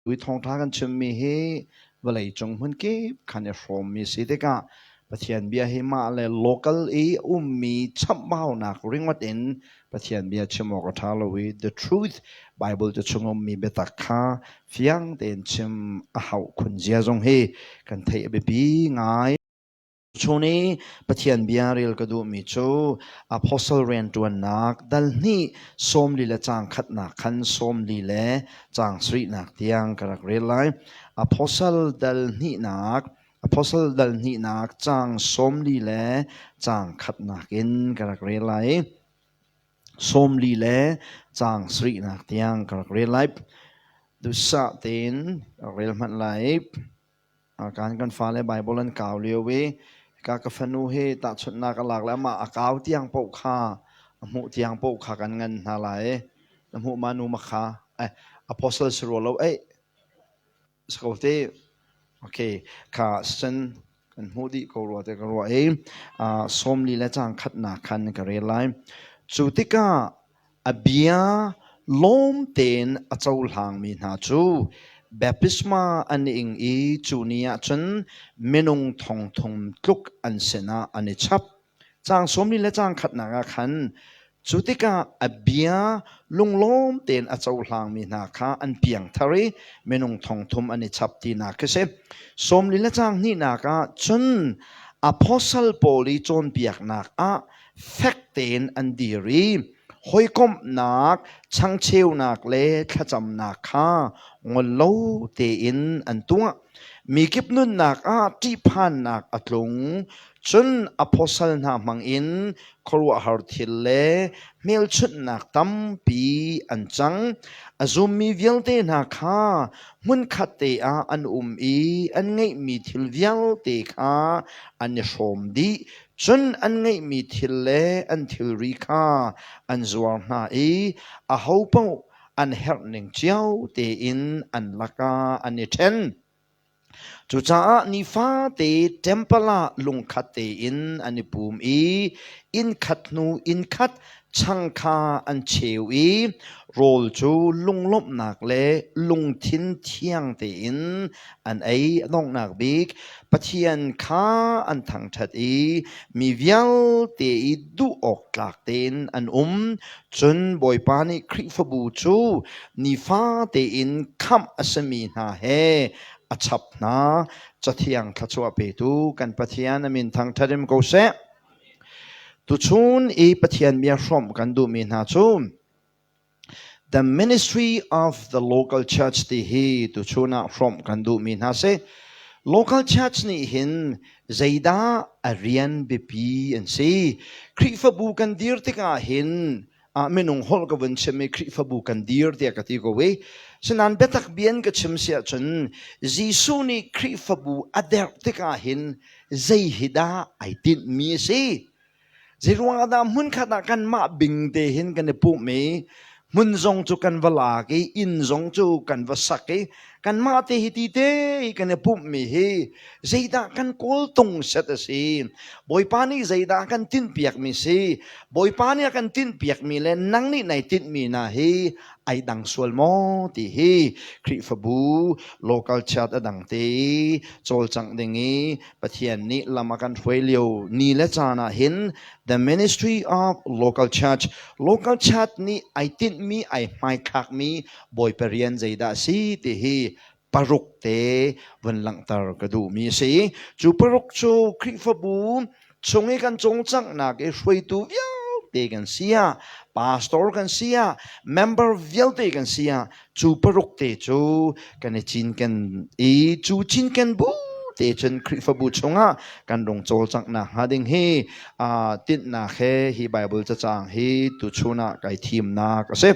Tui thawngṭha kan chimmi hi vawleicung hmunkip khan i hrawmmi si tikah Pathian bia hi mah le local i ummi chamhbaunak ringawt in Pathian bia chim awk a ṭha lo i the truth Bible cu chung ummi biatak kha fiang tein chim a hauh khun zia zong hi kan theih a biapi ngai. Chung i Pathian bia rel ka duhmi cu Apostle rianṭuannak dal hnih 40 le caang khatnak khan 40 le caang sarihnak tiang ka rak rel lai. Apostle dal hnihnak Apostle dal hnihnak caang 40 le caang khatnak in ka rak rel lai. 40 le caang sarihnak tiang ka rak rel lai. Duhsah tein ka rel hmanh lai. Kan kan fale Baibal an kau lio i ka ka fanu hi tahchunhnak a lak le amah a kau tiang paoh kha a hmuh tiang paoh kha kan ngan hna lai. Na hmuh ma nu ma kha eh apostle si rua lo eh si ko te. Okay, kha sen kan hmuh dih ko rua te ka ruah i 40 le caang khatnak khan ka rel lai. Cu tikah A bia lawm tein a cohlangmi hna cu baptisma an ing i cu ni ah cun minung thong thum tluk an sinah an i chap. Caang 40 le caang khatnak ah khan cu tikah a bia lunglawm tein a cohlangmi hna kha an piangthar i minung thong thum an i chap tinak khi si. 40 le caang hnihnak ah cun apostle pawl i cawnpiaknak ah fek tein an dir i hawikomhnak, changcheunak le thlacamnak kha ngol lo tein an tuah. Mikip nunnak ah ṭihphannak a tlung, cun apostle hna hmangin khuaruahhar thil le hmelchunhnak tampi an cang. A zummi vialte hna kha hmunkhat te ah an um i an ngeihmi thil vialte kha an i hrawm dih. Cun an ngeihmi thil le an thilri kha an zuar hna i ahopaoh an herhning cio tein an lakah an i ṭhen. Cucaah nifate ṭempal ah lungkhat tein an i pum i innkhat hnu innkhat chang kha an cheu i rawl cu lunglawmhnak le lungthin thiang tein an ei. A donghnak bik Pathian kha an thangṭhat i mi vialte i duh awk tlak tein an um. Cun Bawipa nih Khrihfabu cu nifa tein khamh a simi hna he a chap hna. Cathiang thluachuah petu kan Pathian a min thangṭhat in ko seh. Tuchun i Pathian bia hrawmh kan duhmi hna cu The Ministry of the Local Church ti hi tuchun ah hrawmh kan duhmi hna si. Local Church nih hin zeidah a rian biapi an si? Khrihfabu kan dir tikah hin minung holh ka vun chim i Khrihfabu kan dir tiah ka ti ko i sinain biatak bian ka chim si ahcun Jesuh nih Khrihfabu a derh tikah hin zei hi dah ai tinhmi a si? Zeiruang ah dah hmunkhat ah kanmah bing te hin kan i pumh i hmun zong cu kan va lak i inn zong cu kan va sak i kanmah te hi ti te i kan i pumhmi hi zeidah kan kawltung set a si? Bawipa nih zeidah a kan tinhpiakmi si? Bawipa nih a kan tinhpiakmi le nang nih nai tinhmi hna hi ai dang sual maw ti hi Khrihfabu local church a dang te i cawlcangh ding i Pathian nih lam a kan hruai lio ni le caan ah hin the ministry of local church, local church nih ai tinhmi, ai hmaithlakmi Bawipa rian zeidah a si ti hi paruk te vun langhter ka duhmi a si. Cu paruk cu Khrihfabu chung i kan cawlcanghnak i hruaitu vialte kan si ah, pastor kan si ah, member vialte kan si ah, cu paruk te cu kan i cinken i cu cinken bu te cun Khrihfabu chungah kan rung cawlcanghnak hnga ding hi tinhnak he hi Bible cacang hi tuchun ah kai thimnak a si.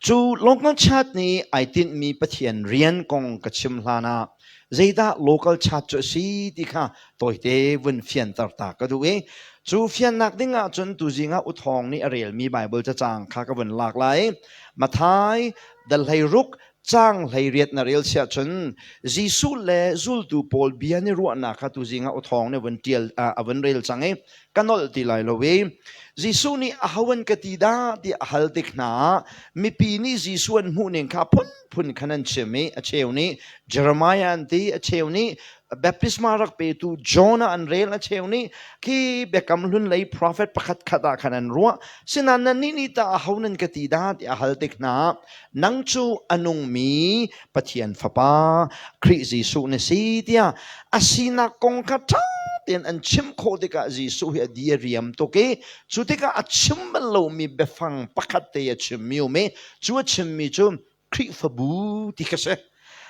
Cu local church nih ai tinhmi Pathian rian kong ka chim hlan ah zeidah local church cu a si ti kha tawite vun fianter ta ka duh i cu fiannak ding ah cun tuzing ah U Thawng nih a relmi Bible cacang kha ka vun lak lai. Matthai Dal 16 caang 18 na rel siah cun Jesuh le zultu pawl bia ni ruahnak kha tuzing ah awthawng nih vun ṭial a vun rel cang i ka nolh ti lai lo i Jesuh nih aho an ka ti dah tiah a hal tik hna ah mipi nih Jesuh an hmuh ning kha phunphun khan an chim i a cheu nih Jeremiah an ti, a cheu nih baptisma rak petu Jonah an rel, a cheu nih khi Biakam Hlun lei prophet pakhat khat ah khan an ruah. Sinain nannih nih tah aho nan ka ti dah tiah a hal tik hna nang cu a nungmi Pathian Fapa Khrih Jesuh na si tiah a sinak kong kha ṭha tein an chim khawh tikah Jesuh hi a di a riam tuk i cu tikah a chim bal lomi biafang pakhat te a chimmi um i cu a chimmi cu Khrihfabu ti kha si.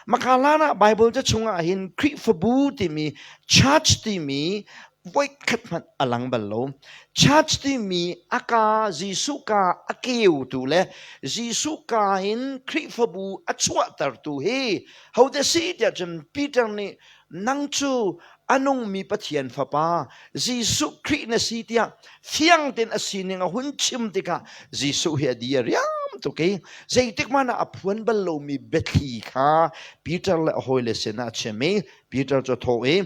Maka hlan ah Bible ca chungah hin Khrihfabu timi church timi voikhat hmanh a lang bal lo. Church timi a ka Jesuh ka a keutu le Jesuh ka in Khrihfabu a chuahtertu hi hote si tiah cun Peter nih nang cu a nungmi Pathian Fapa Jesuh Khrih na si tiah fiang tein a sining a hun chim tikah Jesuh hi a di a riam tuk i zeitik hmanh ah a phuan bal lomi biathli kha Peter le a hawile sinah a chim i Peter cu a thawh i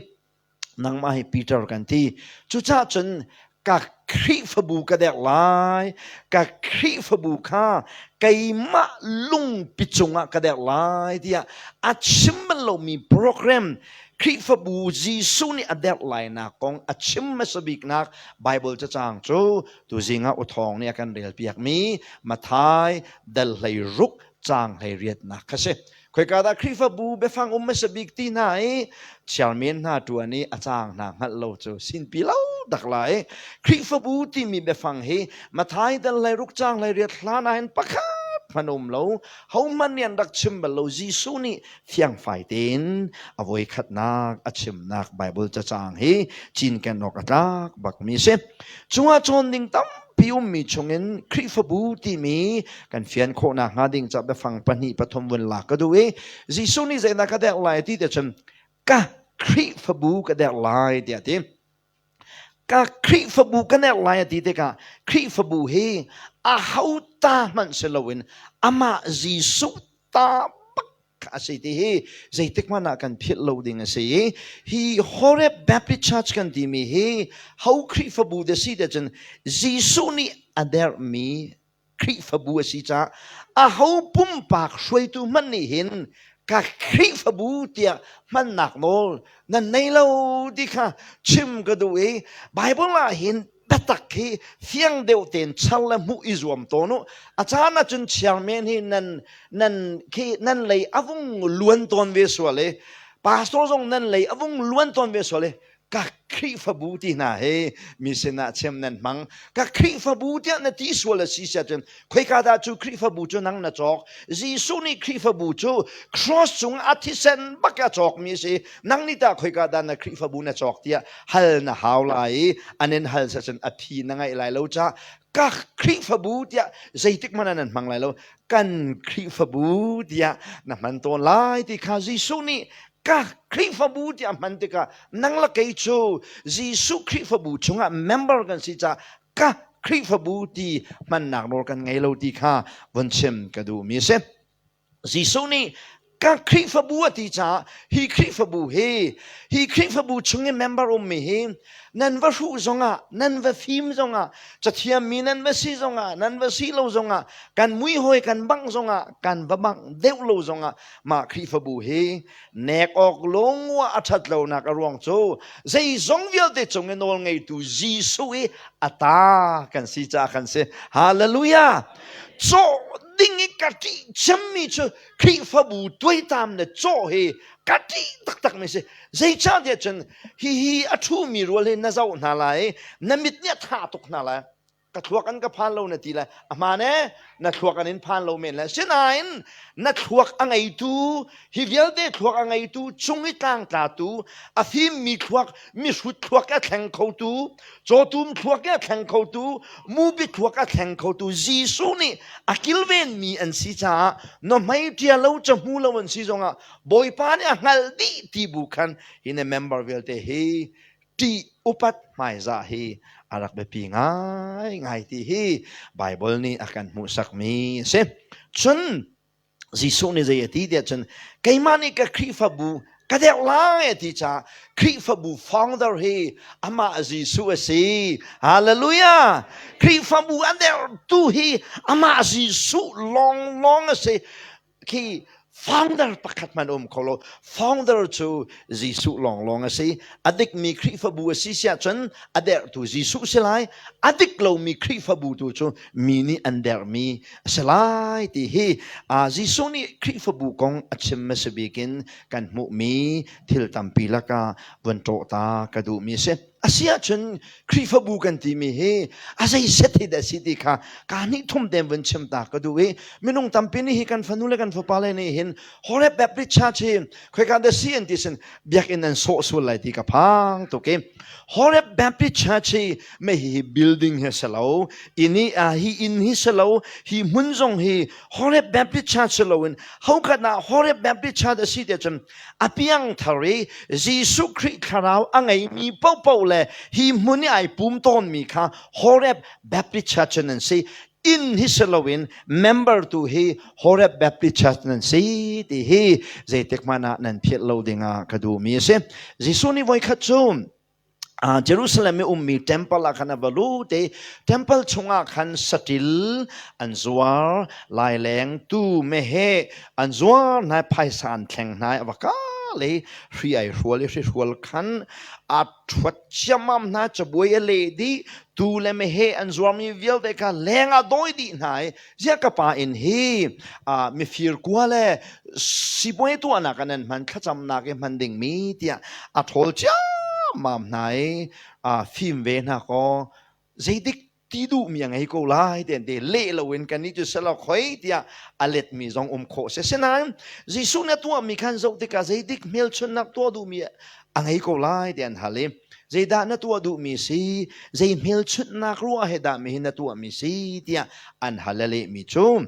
nangmah hi Peter kan ti. Cucaah cun ka Khrihfabu ka derh lai, ka Khrihfabu kha keimah lungpi cungah ka derh lai tiah a chim bal lomi program Khrihfabu Jesuh nih a derh lainak kong a chim hmasa biknak Bible cacang cu tuzing ah uthawng nih a kan relpiakmi Matthai dal 16 caang 18nak kha si. Khoika dah Khrihfabu biafang um hmasa bik ti hna i chairman hna ṭuan i a caang hna hngalh lo cu sinpi lo tak lai. Khrihfabu timi biafang hi Matthai dal 16 caang 18 hlan ah hin pakhat hmanh um lo. Hohmanh nih an rak chim bal lo. Jesuh nih fiangfai tein a voikhatnak a chimnak Bible cacang hi cinken awk a tlak bakmi a si. Cungah cawn ding tampi ummi chungin Khrihfabu timi kan fian khawhnak hnga ding ca biafang pahnih pathum vun lak ka duh i Jesuh nih zeidah ka derh lai ti te cun ka Khrihfabu ka derh lai tiah ti. Ka Khrihfabu ka derh lai a ti tikah Khrihfabu hi a ho ta hmanh si loin amah Jesuh ta bak a si ti hi zeitik hmanh ah kan philh lo ding a si i hi Horeb Baptist Church kan timi hi ho Khrihfabu da si te cun Jesuh nih a derhmi Khrihfabu a si caah aho pumpak hruaitu hmanh nih hin ka Khrihfabu tiah hmannak nawl nan nei lo ti kha chim ka duh i Bible ah hin biatak hi fiang deuh tein char le hmuh i zuam tawn u. A caan ahcun chairman hi nan nan khi nan lei a vung luan tawn ve sual i pastor zong nan lei a vung luan tawn ve sual i ka Khrihfabu ti hna hi mi sinah chim nan hmang. Ka Khrihfabu tiah na ti sual a si siah cun khoika dah cu Khrihfabu cu nang na cawk? Jesuh nih Khrihfabu cu cross cung a thisen bak a cawkmi a si. Nang nih tah khoika dah na Khrihfabu na cawk tiah hal na hau lai i an in hal cun a phi na ngaih lai lo ca ka Khrihfabu tiah zeitik hmanh ah nan hmang lai lo. Kan Khrihfabu tiah na hman tawn lai ti kha Jesuh nih ka Khrihfabu tiah hman tikah nang le kei cu Jesuh Khrihfabu chungah member kan si caah ka Khrihfabu ti hmannak nawl kan ngei lo ti kha vun chim ka duhmi a si. Jesuh nih ka Khrihfabu a ti caah hi Khrihfabu hi hi Khrihfabu chung i member ummi hi nan va hruh zongah nan va fim zongah cathiammi nan va si zongah nan va si lo zongah kan muihawi kan bangh zongah kan va bangh deuh lo zongah mah Khrihfabu hi nek awk lungua a ṭhat lonak a ruang cu zeizong vialte cung i nawl ngeitu Jesuh i a ta kan si caah kan si. Hallelujah! Cawh ding i ka ṭih cemmi cu Khrihfabu tuaitam le cawh hi ka ṭih taktakmi si. Zeicahtiah cun hihi a ṭhumi rual hi na zoh hna lai i na mit nih a thah tuk hna lai. Ka thluak an ka phan lo na ti lai. A hmaan ee, na thluak an in phan lo men lai. Sinain na thluak a ngeitu, hi vialte thluak a ngeitu, chung i tlangtlatu, a fimmi thluak, mihrut thluak a thleng khotu, cawtum thluak a thleng khotu, mupi thluak a thleng khotu Jesuh nih a kilvenmi an si caah na hmai ṭia lo cahmu lo an si zongah Bawipa nih a hngalh dih ti bu khan hi na member vialte hi ṭih upat hmaizah hi a rak biapi ngaingai ti hi Baibal nih a kan hmuhsakmi a si. Cun Jesuh nih zei a ti tiah cun keimah nih ka Khrihfabu ka deuh lai a ti caah Khrihfabu founder hi amah Jesuh a si. Hallelujah! Khrihfabu a derhtu hi amah Jesuh lawnglawng a si. Khi founder pakhat hmanh um kho lo. Founder cu Jesuh lawnglawng a si. A dikmi Khrihfabu a si siah cun a derhtu Jesuh si lai. A dik lomi Khrihfabu tu cu mi nih an derhmi a si lai ti hi Jesuh nih Khrihfabu kong a chim hmasa bik in kan hmuhmi thil tampi lakah vun ṭawh ta ka duhmi a si. A si ahcun Khrihfabu kan timi hi a zei set hi dah si ti kha kaa hnih thum tein vun chim ta ka duh i minung tampi nih hi kan fanu le kan fapale nih hin Horeb Baptist Church hi khoika dah si an ti sin biakinn an sawh sual lai ti ka phang tuk i Horeb Baptist Church hi me hi building hi si lo inn hi hi inn hi si lo hi hmun zong hi Horeb Baptist Church si loin hokhat ah Horeb Baptist Church a si te cun a piang thar i Jesuh Khrih thlarau a ngeimi paohpaoh le hi hmun i ai pum tawnmi kha Horeb Baptist Church an si. Inn hi si loin member tu hi Horeb Baptist Church nan si ti hi zeitik hmanh ah nan philh lo dingah ka duhmi a si. Jesuh nih voikhat cu Jerusalem i ummi temple ah khan a va lut i temple chungah khan saṭil an zuar, laileng, tuu, meheh an zuar hna i phaisa an thleng hna i a va kal i hri ai hrual i hrihrual khan aa ṭhuat ciammam hna, cabuai a leh dih, tuu le meheh an zuarmi vialte kha leng ah dawi dih hna i ziah ka pa inn hi mifir kua le sipuai tuahnak ah nan hman thlacamnak i hman dingmi tiah a ṭhawl ciammam hna i fim ve hna kaw zeidik ti duhmi a ngei ko lai ti an ti. Leh loin kannih cu selaw khoi tiah a letmi zong um khawh si. Asinain Jesuh nih a tuahmi khan zoh tikah zeidik hmelchunhnak tuah duhmi a ngei ko lai ti an hal i zeidah na tuah duhmi si, zei hmelchunhnak ruah he dah mihin na tuahmi si tiah an hal. A lehmi cu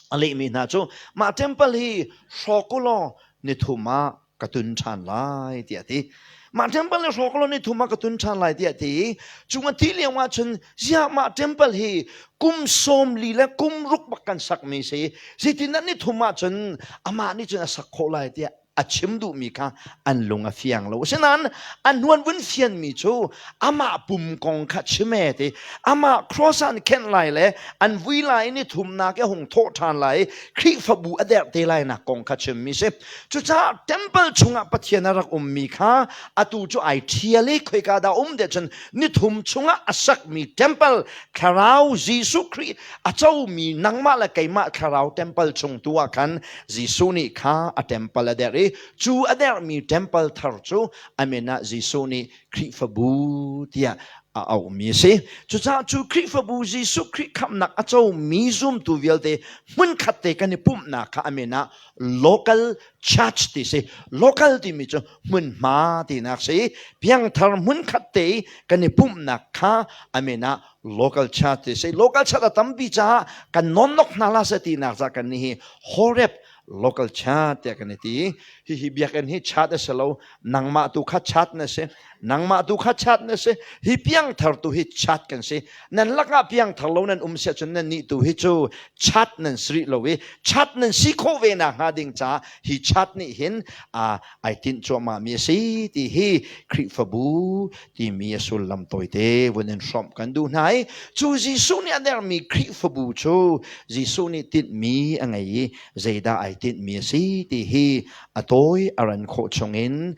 a lehmi hna cu mah temple hi hrawk u law nithum ah ka tun ṭhan lai tiah a ti. Mah temple hi hrawk law nithum ah ka tun ṭhan lai tiah a ti. Cung a ti lio ah cun ziah mah temple hi kum 40 le kum ruk bak kan sakmi si. Zeitin dah nithum ah cun amah nih cun a sak khawh lai tiah a chim duhmi kha an lung a fiang lo. Asinain an hnuan vun fianmi cu amah pum kong kha chim e ti amah cross an khenh lai le an vui lai ni thumnak i hung thawh ṭhan lai i Khrihfabu a derh te lai nak kong kha chimmi si. Cucaah temple chungah Pathian a rak ummi kha atu cu ai ṭhial i khoika dah um te cun nithum chungah a sakmi temple thlarau Jesuh Khrih a comi nangmah le keimah thlarau temple chung tu ah khan Jesuh nih kha a temple a derh i cu a derhmi temple thar cu a min ah Jesuh nih Khrihfabu tiah a auhmi a si. Cucaah cu Khrihfabu Jesuh Khrih khamhnak a comi zumtu vialte hmunkhat te kan i pumhnak kha a min ah local church ti si. Local timi cu hmunhma tinak si. Piangthar hmunkhat te i kan i pumhnak kha a min ah local church ti si. Local church a tampi caah kan nonnok hna la se tinak ca kan nih hi Horeb local church tiah kan i ti. Hihi biakinn hi church a si lo. Nangmah tu kha church na si. Nangmah tu kha church na si. Hi piangthar tu hi church kan si. Nan lakah piangthar lo nan um sia cun nan nih tu hi cu church nan si rih lo i church nan si khawh ve nak hnga ding caah hi church nih hin ai tinh cuahmah mi a si ti hi Khrihfabu timi a sullam tawite vun in hrawmh kan duh hna i cu Jesuh nih a dermi Khrihfabu cu Jesuh nih tinhmi a ngei i zeidah ai tinhmi a si ti hi a tawi a ran khawh chungin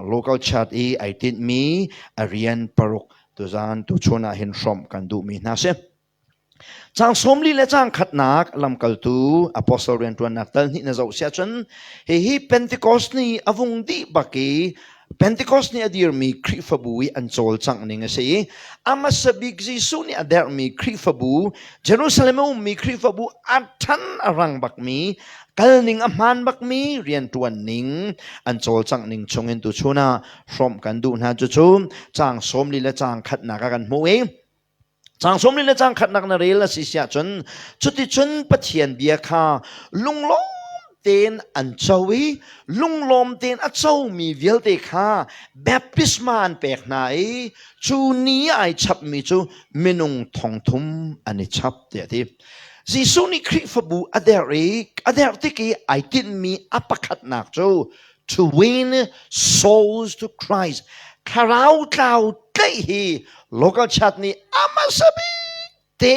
local church i ai tinhmi a rian paruk tuzan tuchun ah hin hrawmh kan duhmi hna si. Caang 41 le caang khatnak lamkaltu apostle rianṭuannak tal hnih na zoh siah cun hihi Pentecost ni a vung dih bak i Pentecost ni a dirmi Khrihfabu i an cawlcangh ning a si i a hmasa bik Jesuh nih a derhmi Khrihfabu Jerusalem a ummi Khrihfabu a ṭhan a rang bakmi kal ning a hmaan bakmi rianṭuan ning an cawlcangh ning chungin tuchun ah hrawmh kan duh hna. Cucu caang 40 le caang khatnak ah kan hmuh i Caang 40 le caang khatnak na rel a si siah cun cuticun Pathian bia kha lunglawm tein an co i lunglawm tein a comi vialte kha baptisma an pek hna i cu ni ai chapmi cu minung 3000 an i chap tiah a ti. Jesuh nih Khrihfabu a derh i a derh tik i ai tinhmi a pakhatnak cu to win souls to Christ. Thlarau tlau tlaih hi local church nih a hmasa bik te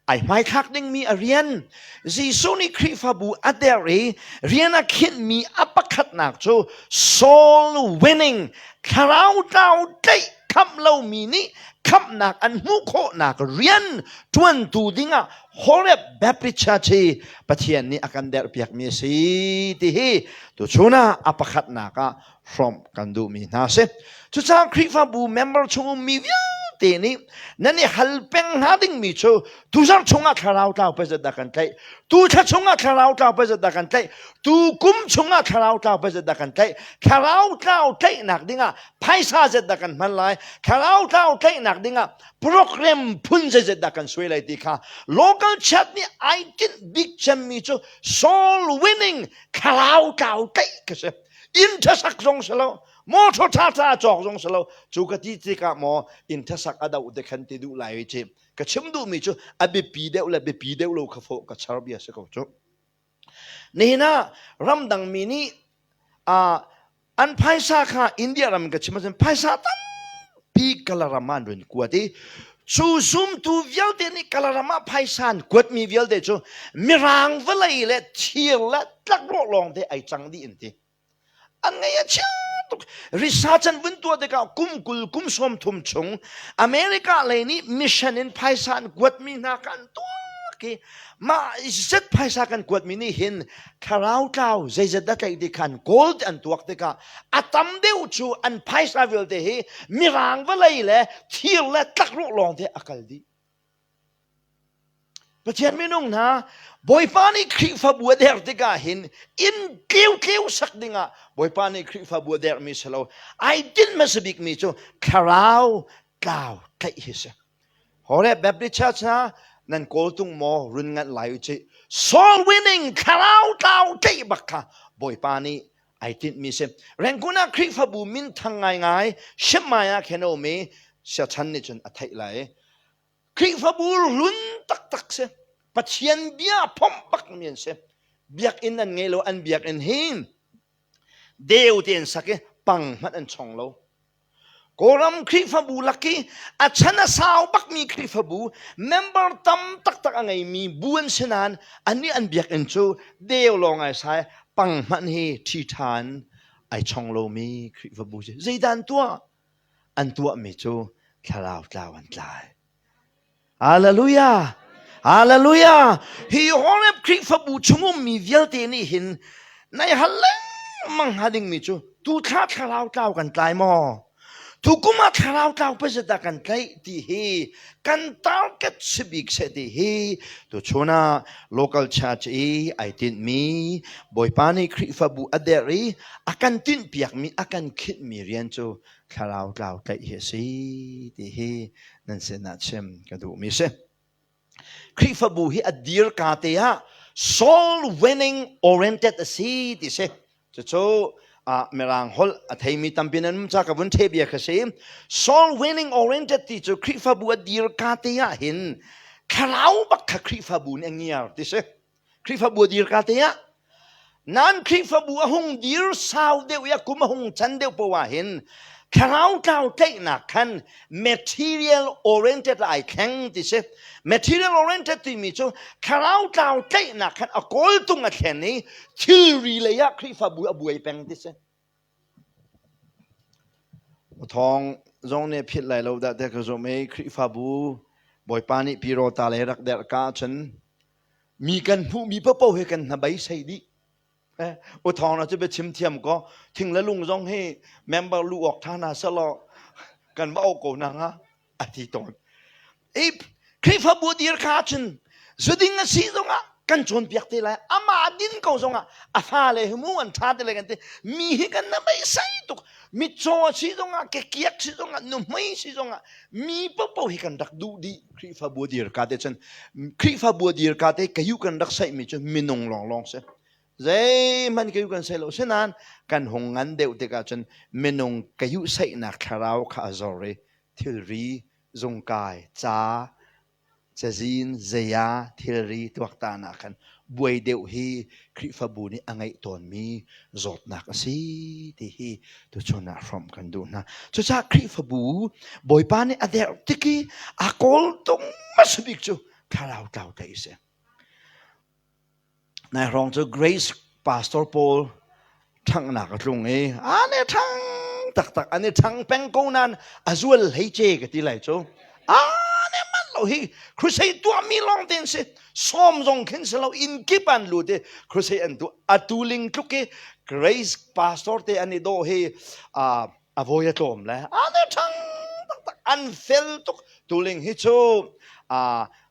ai hmaithlak dingmi a rian. Jesuh nih Khrihfabu a derh i rian a khinhmi a pakhatnak cu soul winning, thlarau tlau tlaih khamh lomi nih khamhnak an hmuh khawhnak rian ṭuantu dingah Horeb Baptist Church hi Pathian nih a kan derhpiakmi a si ti hi tuchun ah a pakhatnak ah hrawmh kan duhmi hna a si. Cucaah Khrihfabu member chung ummi vialte nih nan i hal peng hna dingmi cu tuzarh chungah thlarau tlau pazat dah kan tlaih, tu thla chungah thlarau tlau pazat dah kan tlaih, tu kum chungah thlarau tlau pazat dah kan tlaih, thlarau tlau tlaihnak dingah phaisa zet dah kan hman lai, thlarau tlau tlaihnak dingah program phun zeizet dah kan suai lai ti kha local chat nih ai tinh bik cemmi cu soul winning thlarau tlau tlaih ka si. Inn ṭhasak zong si lo, motor ṭha ṭha cawk zong si lo, cu ka ti tikah maw inn ṭhasak a doh te khan ti duh lai ci. Ka chim duhmi cu a biapi deuh le biapi deuh lo kha fawh ka char bia si ko cu. Nihin ah ramdang mi nih an phaisa kha India ram in ka chim ahcun phaisa tampi Kalaram ah an run kuat i cu zumtu vialte nih Kalaram ah phaisa an kuatmi vialte cu mirang vawlei le thir le tlakrawh lawng te ai cang dih an ti. An ngaih a chia tuk. Research an vun tuah tikah kum 20 kum 30 chung America lei nih mission in phaisa an kuatmi hna kha an tuak i mah zet phaisa kan kuatmi nih hin thlarau tlau zeizat dah tlaih ti khan kawl ti an tuak tikah a tam deuh cu an phaisa vialte hi mirang vawlei le thir le tlakrawh lawng te a kal dih. Pathian minung hna, Bawipa nih Khrihfabu a derh tikah hin inn tleu sak dingah Bawipa nih Khrihfabu a derhmi si lo. Ai tinh hmasa bikmi cu thlarau tlau tlaih hi si. Horeb Baptist Church hna nan kawltung maw run nganh lai u cih. Soul winning thlarau tlau tlaih bak kha Bawipa nih ai tinhmi si. Rangoon ah Khrihfabu minthang ngaingai Shemai ah khin a um i siachan nih cun a theih lai. Khrihfabu hlun taktak si. Pathian bia phomh bakmi an si. Biakinn an ngei lo, an biakinn hi deu te an sak i pang hmanh an chong lo. Kawlram Khrihfabu lak i a chan a sau bakmi Khrihfabu member tam taktak a ngeimi bu an si nain annih an biakinn cu deu lawng ai sai pang hmanh hi ṭhi ṭhan ai chong lomi Khrihfabu si. Zeidah an tuah? An tuahmi cu thlarau tlau an tlai. Hallelujah! Hallelujah! Hi Horeb Khrihfabu chung ummi vialte nih hin nai hal lengmang hnga dingmi cu tu thla thlarau tlau kan tlai maw? Tu kum ah thlarau tlau pazat dah kan tlaih ti hi kan target si bik seh ti hi tuchun ah local church i ai tinhmi Bawipa nih Khrihfabu a derh i a kan tinhpiakmi a kan khinhmi rian cu thlarau tlau tlaih hi a si ti hi nan sinah chim ka duhmi si. Khrihfabu hi a dir ka te ah soul winning oriented a si ti si. Cucu Mirang holh a theimi tampi nan um ca ka vun the bia kha si. Soul winning oriented ti cu Khrihfabu a dir ka te ah hin thlarau bak kha Khrihfabu nih a ngiar ti si. Khrihfabu a dir ka te ah nan Khrihfabu a hung dir sau deuh i a kum a hung can deuh poah hin thlarau tlau tlaihnak khan material oriented ai thleng ti si. Material oriented timi cu thlarau tlau tlaihnak khan a kawltung a thlen i thilri lei ah Khrihfabu a buai peng ti si. Thawng zong nih philh lai lo dah te ka zum i Khrihfabu Bawipa nih Pirota le rak derh ka ahcun mi kan hmuhmi paohpaoh hi kan hnabeisei dih. U thawng na cu biachim thiam ko thing le lung zong hi member lu awk ṭha hna selaw kan va auh ko na hnga a ti tawn. I Khrihfabu dir kha cun zuding a si zongah kan cawnpiak te lai amah din ko zongah a fale hi mu an ṭha te lai kan ti mi hi kan na beisei tuk mitcaw a si zongah kekiak si zongah nuhmei si zongah mi paohpaoh hi kan rak duh dih Khrihfabu dir ka te cun Khrihfabu dir ka te kayu kan rak saihmi cu minung lawnglawng si zeihmanh kayu kan sai lo sinain kan hung ngan deuh tikah cun minung kayu saihnak thlarau kha a zor i thilri zungkai ca. Cazin, zeia, thilri tuaktan ah khan buai deuh hi Khrihfabu nih a ngeih tawnmi zawtnak a si ti hi tuchun ah hrawmh kan duh hna. Cucaah Khrihfabu Bawipa nih a derh tik i a kawltung hmasa bik cu thlarau tlau tlaih a si. Nai hrawng cu Grace Pastor pawl ṭhanghnak a tlung i an i ṭhang taktak, an i ṭhang peng ko nain a zual hlei ce ka ti lai cu. An i manh lo hi crusade tuahmi lawng te an si. Sawm zong khin si lo, inn kip an lut i crusade an tuah. Atu ling tluk i Grace Pastor te an i dawh hi a voi a tlawm le an i ṭhang taktak, an fel tuk. Tuling hi cu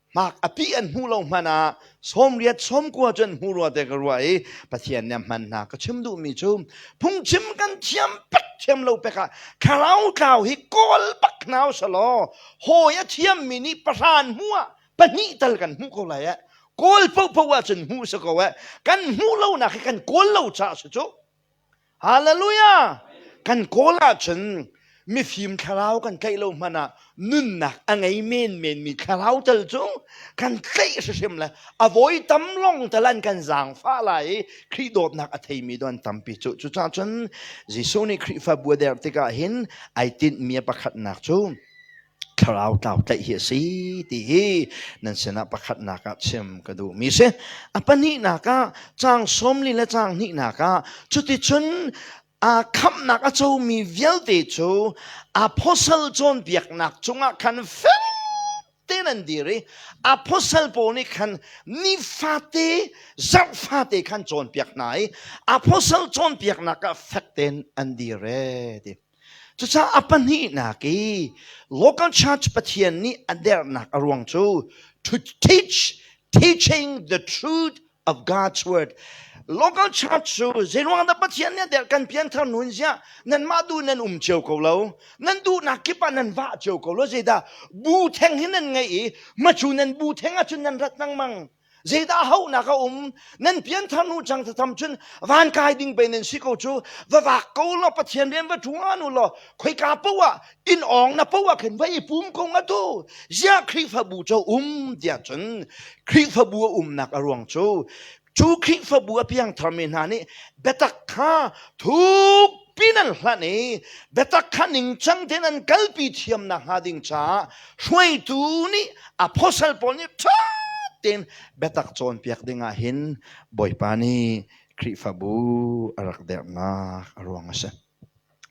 Hmak a pi an hmuh lo hmanh ah 80 90 cu an hmu rua te ka ruah i Pathian nih a hman hna. Ka chim duhmi cu phungchim kan thiam pek thiam lo pek ah thlarau tlau hi kawl bak hna usalaw hawi a thiammi nih pahran hmu ah pahnih tal kan hmuh ko lai eh. Kawl paohpaoh ahcun hmuh si ko eh. Kan hmuh lonak hi kan kawl lo caah si cu. Hallelujah! Kan kawl ahcun mifim thlarau kan tlaih lo hmanh ah nunnak a ngei menmenmi thlarau tal cu kan tlaih hrimhrim le a voi tam long tal an kan zaangfah lai i Khrih dawtnak a theimi do an tampi cu. Cucaah cun Jesuh nih Khrihfabu a derh tikah hin ai tinhmi a pakhatnak cu thlarau tlau tlaih hi a si ti hi nan sinah pakhatnak ah chim ka duhmi si. A pahnihnak ah caang 40 le caang hnihnak ah cuticun a khamhnak a comi vialte cu apostle cawnpiaknak cungah khan fel tein an dir i apostle pawl nih khan nifate zarh fate khan cawnpiak hna i apostle cawnpiaknak ah fek tein an dir e ti. Cucaah a pahnihnak i local church Pathian nih a dernak a ruang cu to teach, teaching the truth of God's word. Local church cu zeiruang dah Pathian nih a derh kan pianthar nun ziah nanmah duh nan um cio ko lo nan duhnak kip ah nan vah cio ko lo zeidah bu theng hi nan ngeih i macu nan bu theng ahcun nan rat lengmang. Zeidah hauhnak a um? Nan pianthar hnu cang tham cun van kai ding pe nan si ko cu. Va vak ko law Pathian rian va ṭuan u law khoika paoh ah inn awng na paoh ah khin va i pum ko nga tu. Ziah Khrihfabu cu um tiah cun Khrihfabu a umnak a ruang cu cu Khrihfabu a piangtharmi hna nih biatak kha thuk pin an hlanh i biatak kha ningcang tein an kalpi thiam nakhnga ding caah hruaitu nih apostle pawl nih ṭha tein biatak cawnpiak ding ah hin Bawipa nih Khrihfabu a rak derhnak a ruang a si.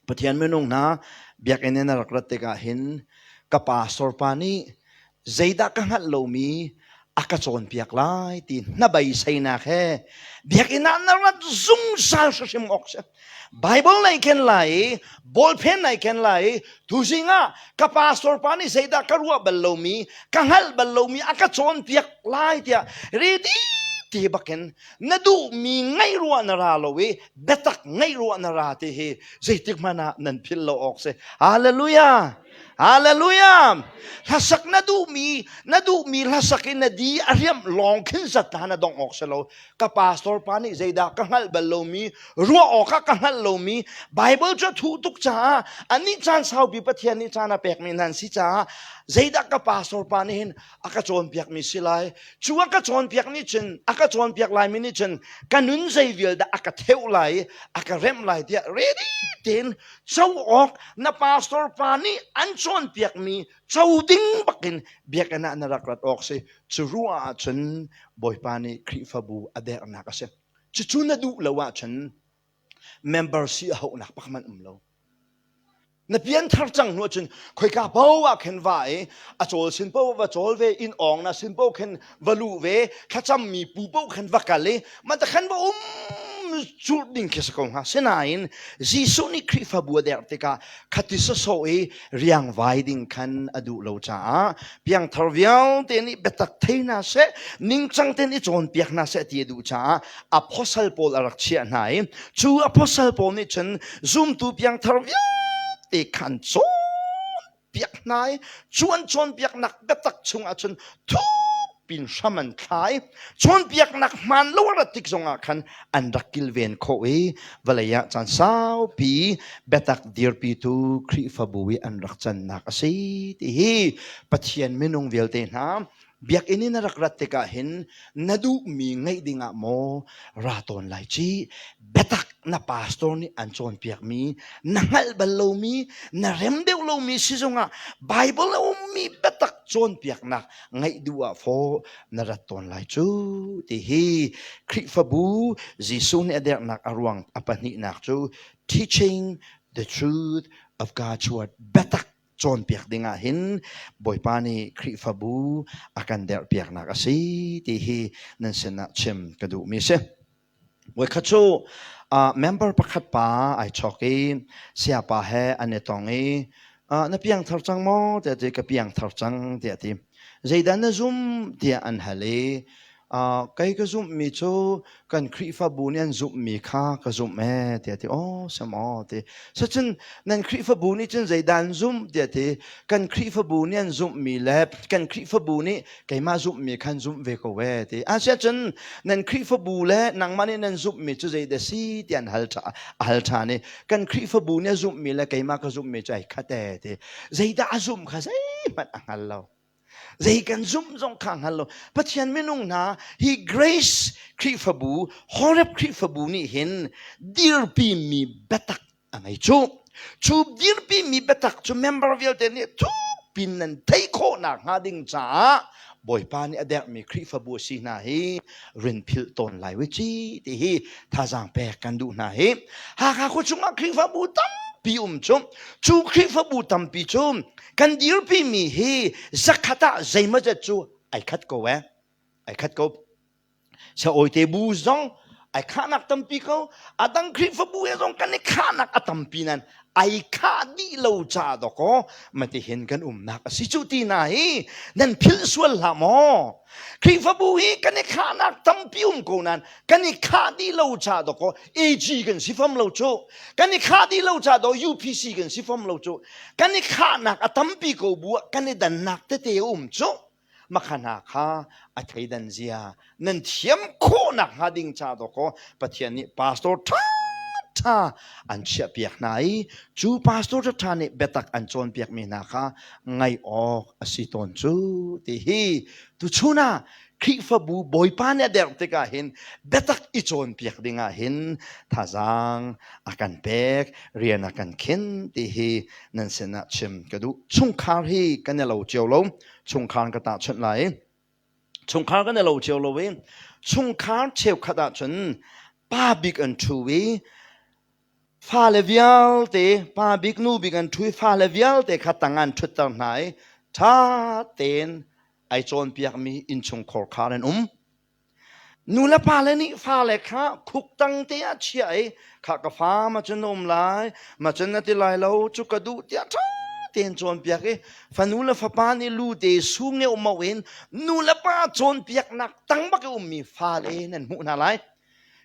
Pathian minung hna biakinn in a rak rat tikah hin ka pastor pa nih zeidah ka hngalh lomi a ka cawnpiak lai ti hnabeiseinak he biakinn ah na rat zungzal hrimhrim awk si. Bible nai ken lai i ballpen nai ken lai i tuzing ah ka pastor pa nih zeidah ka ruah bal lomi ka hngalh bal lomi a ka cawnpiak lai tiah ready ti bakin na duhmi ngaih ruah na ra lo i biatak ngaih ruah na ra ti hi zeitik hmanh ah nan philh lo awk si. Hallelujah! Hallelujah! Hlasak na duhmi na duhmi hlasak in na di a riamh lawng khin zat na dong awk si lo. Ka pastor pa nih zeidah ka hngalh bal lomi, ruah awkah ka hngalh lomi, Bible cu a thuh tuk caah anih caan saupi Pathian nih caan a pekmi hna an si caah zeidah ka pastor pa nih hin a ka cawnpiakmi si lai. Cu a ka cawnpiak nih cun a ka cawnpiak laimi nih cun ka nun zei vial dah a ka theuh lai i a ka remh lai tiah ready tein co awk na pastor pa nih an cawnpiakmi co ding bakin biakinn ah na rak rat awk si. Cu ruah ahcun Bawipa nih Khrihfabu a derhnak a si. Cucu na duh lo ahcun member si a hauhnak pak man um lo. Na pianthar cang hnu ahcun khoika paoh ah khin va i a cawl sin paoh va cawl ve, inn awng na sin paoh khin va luh ve, thlacammi pu paoh khan va kal i mah khan va um curh ding khi si ko hnga. Sinain Jesuh nih Khrihfabu a derh tikah khati sawsawh i riangvai ding khan a duh lo caah piangthar vialte nih biatak thei hna seh, ningcang tein i cawnpiak hna seh ti a duh caah apostle pawl a rak chiah hna i cu apostle pawl nih cun zumtu piangthar vialte khan cawnpiak hna i cu an cawnpiaknak biatak chungah cun thukpin hram an thlai. Cawnpiaknak hmaan lo a rat tik zongah khan an rak kilven khawh i vawlei ah caan saupi biatak dirpitu Khrihfabu i an rak cannak a si ti hi Pathian minung vialte hna. Biakinn in na rak rat tikah hin na duhmi ngeih dingah maw ra tawn lai ci? Biatak na pastor nih an cawnpiakmi, na hngalh bal lomi, na rem deuh lomi si zongah Bible a ummi biatak cawnpiaknak ngaih duh ah fawh na rat tawn lai cu ti hi Khrihfabu Jesuh nih a derhnak a ruang a pahnihnak cu teaching the truth of God's word biatak cawnpiak ding ah hin Bawipa nih Khrihfabu a kan derhpiaknak a si ti hi nan sinah chim ka duhmi a si. Voikhat cu member pakhat pa ai chawk i sayapa he an i tong i na piangthar cang maw tiah ti ka piangthar cang tiah ti. Zeidah na zum tiah an hal i Kei ka zumhmi cu kan Khrihfabu nih an zumhmi kha ka zumh ee tiah a ti. Aw sam aw ti. Sacun nan Khrihfabu nih cun zeidah an zumh tiah ti. Kan Khrihfabu nih an zumhmi le kan Khrihfabu nih keimah zumhmi kha an zumh ve ko ee ti. Asiahcun nan Khrihfabu le nangmah nih nan zumhmi cu zeidah si tiah an hal ṭha, a hal ṭhan i kan Khrihfabu nih a zumhmi le keimah ka zumhmi cu ai khat ee ti. Zeidah a zumh kha zeihmanh a hngal lo. Zei kan zumh zong kha hngal lo. Pathian minung hna hi Grace Khrihfabu, Horeb Khrihfabu nih hin dirpi mi biatak a ngei cu. Cu dirpi mi biatak cu member vialte nih thukpin nan theih khawhnak hnga ding caah Bawipa nih a derhmi Khrihfabu a si hna hi rin philh tawn lai we ci ti hi thazaang pek kan duh hna hi. Hakha khua chungah Khrihfabu tampi um cu. Cu Khrihfabu tampi cu kan dirpimi hi zakhat ah zeimawzat cu ai khat ko eh ai khat ko saawite bu zong ai khahnak tampi ko a dang Khrihfabu he zong kan i khahnak a tampi nan ai khah dih lo ca dawkaw matihin kan umnak a si cu ti na hi nan philh sual hlah maw Khrihfabu hi kan i khahnak tampi um ko nan kan i khah dih lo ca dawkaw AG kan si fam lo cu kan i khah dih lo ca daw UPC kan si fam lo cu kan i khahnak a tampi ko bu ah kan i dannak tete a um cu makhana kha a theidan zia nan thiam khawhnak hnga ding ca dawkaw Pathian nih pastor ṭha ṭha an chiahpiak hna i cu pastor ṭha nih biatak an cawnpiakmi hna kha ngaih awk a si tawn cu ti hi tuchun ah Khrihfabu Bawipa nih a derh tikah hin biatak i cawnpiak dingah hin thazaang a kan pek, rian a kan khin ti hi nan sinah chim ka duh. Chungkhar hi kan i lo cio lo. Chungkhar ka tahchunh lai. Chungkhar kan i lo cio lo i chungkhar cheukhat ahcun pa bik an ṭhu i fale vialte pa bik nu bik an ṭhu i fale vialte kha tang an ṭhutter hna i ṭha tein ai cawnpiakmi innchungkhar kha an um. Nu le pa le nih fale kha khuktang te ah chiah i kha ka fa ma cun na um lai ma cun na ti lai lo cu ka duh tiah ṭha tein cawnpiak i fanu le fapa nih lu te sung e um in nu le pa cawnpiaknak tang bak i ummi fale nan hmuh hna lai.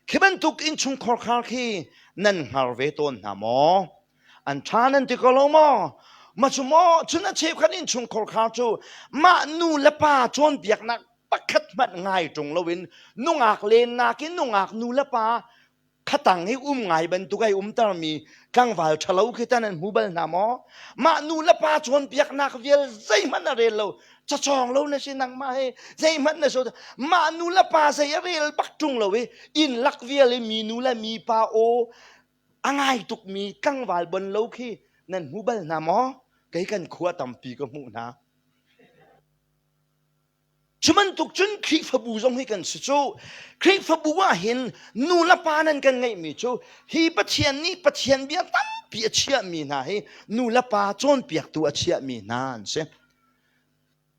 Khi bantuk innchungkhar khar khi nan hngar ve tawn hna maw? An ṭha nan ti ko lo maw? Ma cu maw cun a cheukhat innchungkhar khar cu mah nu le pa cawnpiaknak pakhat hmanh ngai ṭung loin nungak lennak in nungak nu le pa khatang i um ngai bantuk ai umtermi tlangval ṭhalo khi tan an hmu bal hna maw? Mah nu le pa cawnpiaknak vial zeihmanh a rel lo. Cacawng lo na si nangmah he zeihmanh na so mah nu le pa zei a rel bak ṭung lo i inn lak vial i mi nu le mi pa aw a ngai tukmi tlangval bon lo khi nan hmu bal hna maw? Kei kan khua tampi ka hmuh hna. Cu bantuk cun Khrihfabu zong hi kan si cu. Khrihfabu ah hin nu le pa nan kan ngeihmi cu hi Pathian nih Pathian bia tampi a chiahmi hna hi nu le pa cawnpiaktu a chiahmi hna an si.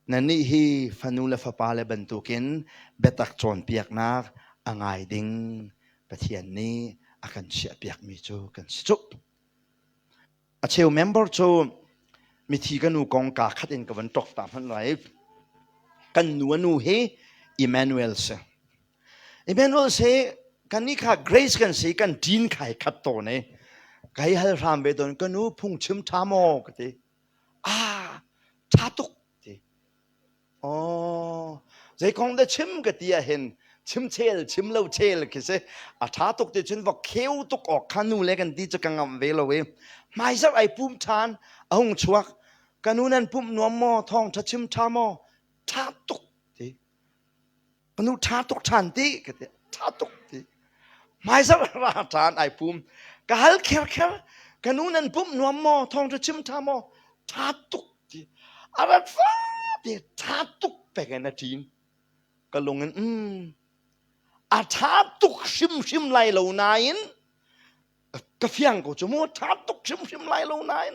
Nannih hi fanu le fapa le bantukin biatak cawnpiaknak a ngai ding Pathian nih a kan chiahpiakmi cu kan si cu. A cheu member cu mithi ka nu kong kaa khat in ka van ṭok ta hmanh lai. Kan nu a nu hi Emmanuel si. Emmanuel si kan nih kha Grace kan si kan ṭin khai khat tawn i kai hal hram ve tawn ka nu phungchim ṭha maw ka ti. Ah ṭha tuk ti. Aw, zei kong dah chim ka ti ahhin chim chel chim lo chel khi si. A ṭha tuk ti cun va kheu tuk awk kha nu le kan ti cu ka ngamh ve lo i hmaizarh ai pum ṭhan a hung chuak. Ka nu nan pumh nuam maw? Thawngṭha chim ṭha maw? Ṭha tuk. Ka nu ṭha tuk ṭhan ti ka ti. Ṭha tuk ti. Hmaizarh ra ṭhan ai pum. Ka hal kher kher. Ka nu nan pumh nuam maw? Thawngṭha chim ṭha maw? Ṭha tuk ti. A rat fa te ṭha tuk pek in a ṭin. Ka lung in a ṭha tuk hrimhrim lai lo nain ka fiang ko cu mu ṭha tuk hrimhrim lai lo nain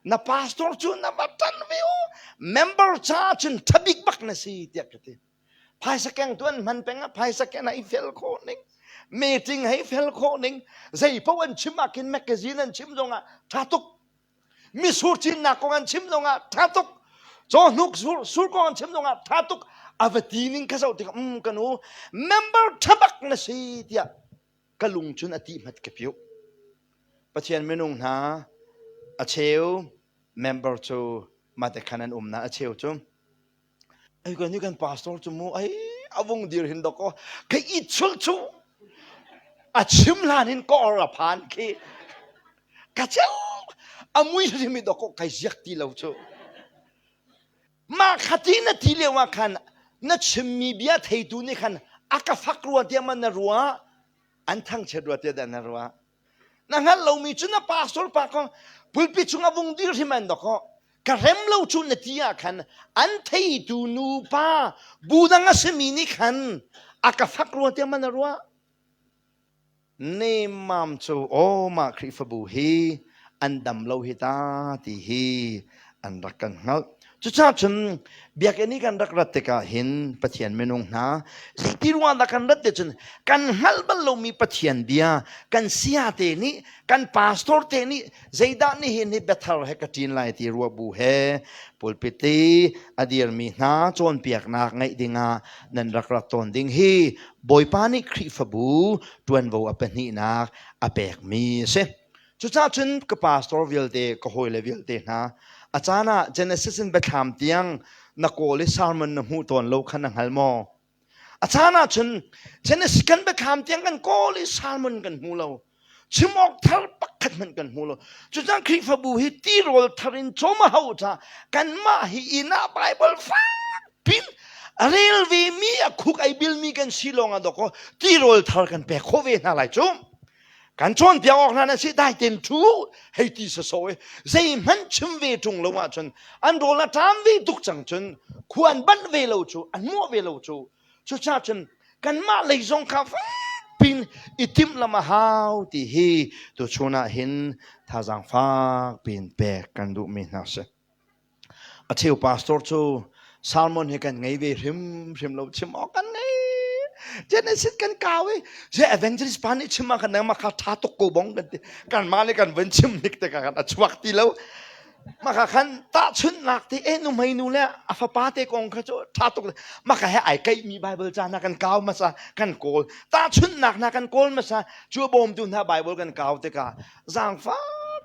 na pastor cu na va ṭan ve u member ca cun ṭha bik bak na si tiah ka ti phaisa keng tu an hman peng ah phaisa ken ah i fel khawh ning meeting hei fel khawh ning zei paoh an chim ah khin magazine an chim zong ah ṭha tuk misur cinnak kong an chim zong ah ṭha tuk cawhnuk sur sur kong an chim zong ah ṭha tuk a va ti ning ka zoh tik um ka nu member ṭha bak na si tiah ka lung cun a ti hmat ka piuh. Pathian minung hna a cheu member cu mate khan an um na a cheu cu ai kan kan pastor cu mu ai avung dir hin dok ka i chul chu a chim hlan hin ka or a phan khi ka cheu a mui hrim dok kai ziak ti lo chu Mah khati na ti lio ah khan na chimmi bia theitu nih khan a ka fak rua tiah man na ruah an thangchiat rua tiah dah na ruah na hngalh lomi cu na pastor pa kong pulpit chung a vung dir hrim an dok ka rem lo cu na ti ah khan an theitu nu pa bu dang a simi nih khan a ka fak rua tiah man na ruah Nemmam cu aw mah Khrihfabu hi an dam lo hi ta ti hi an rak kan hngalh. Cucaah cun biakinn i kan rak rat tikah hin Pathian minung hna zeiti ruang dah kan rat ti cun kan hngalh bal lomi Pathian bia kan saya te nih kan pastor te nih zeidah nihin hi biathar he ka ṭin lai ti ruah bu he pulpit i a dirmi hna cawnpiaknak ngaih dingah nan rak rak tawn ding hi Bawipa nih Khrihfabu ṭuanvo a pahnihnak a pekmi a si. Cucaah cun ka pastor vialte, ka hawile vialte hna, a caan ah Genesis in Biathlam tiang na kawl i sermon na hmuh tawn lo kha na hngal maw? A caan ah cun Genesis kan biathlam tiang kan kawl i sermon kan hmu lo. Chim awk thar pakhat hmanh kan hmu lo. Cucang Khrihfabu hi tirawl thar in cawm a hau ca kanmah hi inn ah Bible fak pin a rel ve mi a khuk ai bilmi kan si lawng ah dawkaw tirawl thar kan pek khawh ve hna lai cu. Kan cawnpiak awk hna na si dai ten thu hei ti saso i zeihmanh chim ve ṭung lo ahcun an rawl a ṭam ve tuk cang cun khua an banh ve lo cu an muah ve lo cu cucaah cun kanmah lei zong kha pin i timh lam a hau ti hi tuchun ah hin thazaang fak pin pek kan duhmi hna si. A cheu pastor cu sermon hi kan ngei ve hrimhrim lo chim awk kan ngei. Genesis kan kau i je evangelist pa nih chim ah khan nangmah kha ṭha tuk ko bong kan ti. Kanmah nih kan vun chim hnik tikah khan a chuak ti lo. Mah kha khan tahchunhnak ti e nu hmei nu le a fapa te kong kha cu ṭha tuk mah kha he ai keihmi Bible ca hna kan kau hmasa kan kawl tahchunhnak hna kan kawl hmasa cu a bawmtu hna Bible kan kau tikah zaangfak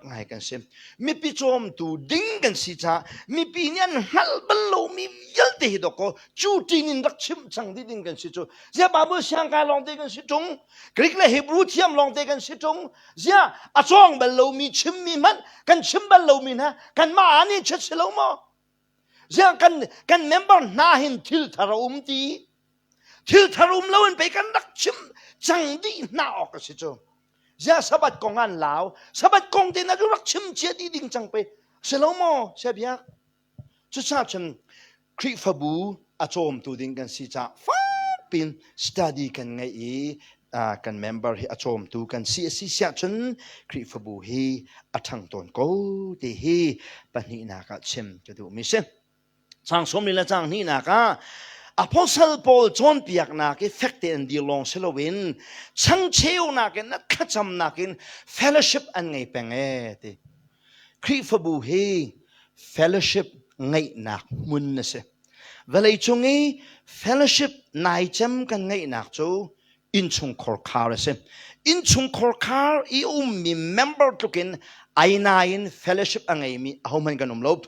ngai kan si mipi cawmtu ding kan si caah mipi nih an hngalh bal lomi vialte hi dawkaw cu ṭin in rak chimh cang dih ding kan si cu zia Bible siangkai lawngte kan si ṭung Greek le Hebrew thiam lawngte kan si ṭung zia a cawng bal lomi chimmi hmanh kan chim bal lomi hna kanmah ah nih chet si lo maw zia kan kan member hna hin thil thar a um ti thil thar um lo in pei kan rak chim cang dih hna awk a si cu Ziah Sabbath kong an lau? Sabbath kong te na rak chim cia dih ding cang pe. Si lo maw, sia biak? Cucaah cun Khrihfabu a cawmtu ding kan si caah fakpin study kan ngeih i kan member hi a cawmtu kan si a si siah cun Khrihfabu hi a ṭhang tawn ko ti hi pahnihnak ah chim ka duhmi si. Caang sawmli le caang hnihnak ah apostle Paul cawnpiaknak i fek tein an dir lawng si loin changcheunak in thlacamnak in fellowship an ngei peng ee ti. Khrihfabu hi fellowship ngeihnak hmun a si. Vawlei cung i fellowship naicem kan ngeihnak cu innchungkhar khar a si. Innchungkhar khar i ummi member tluk in ainai in fellowship a ngeimi ahohmanh kan um lo.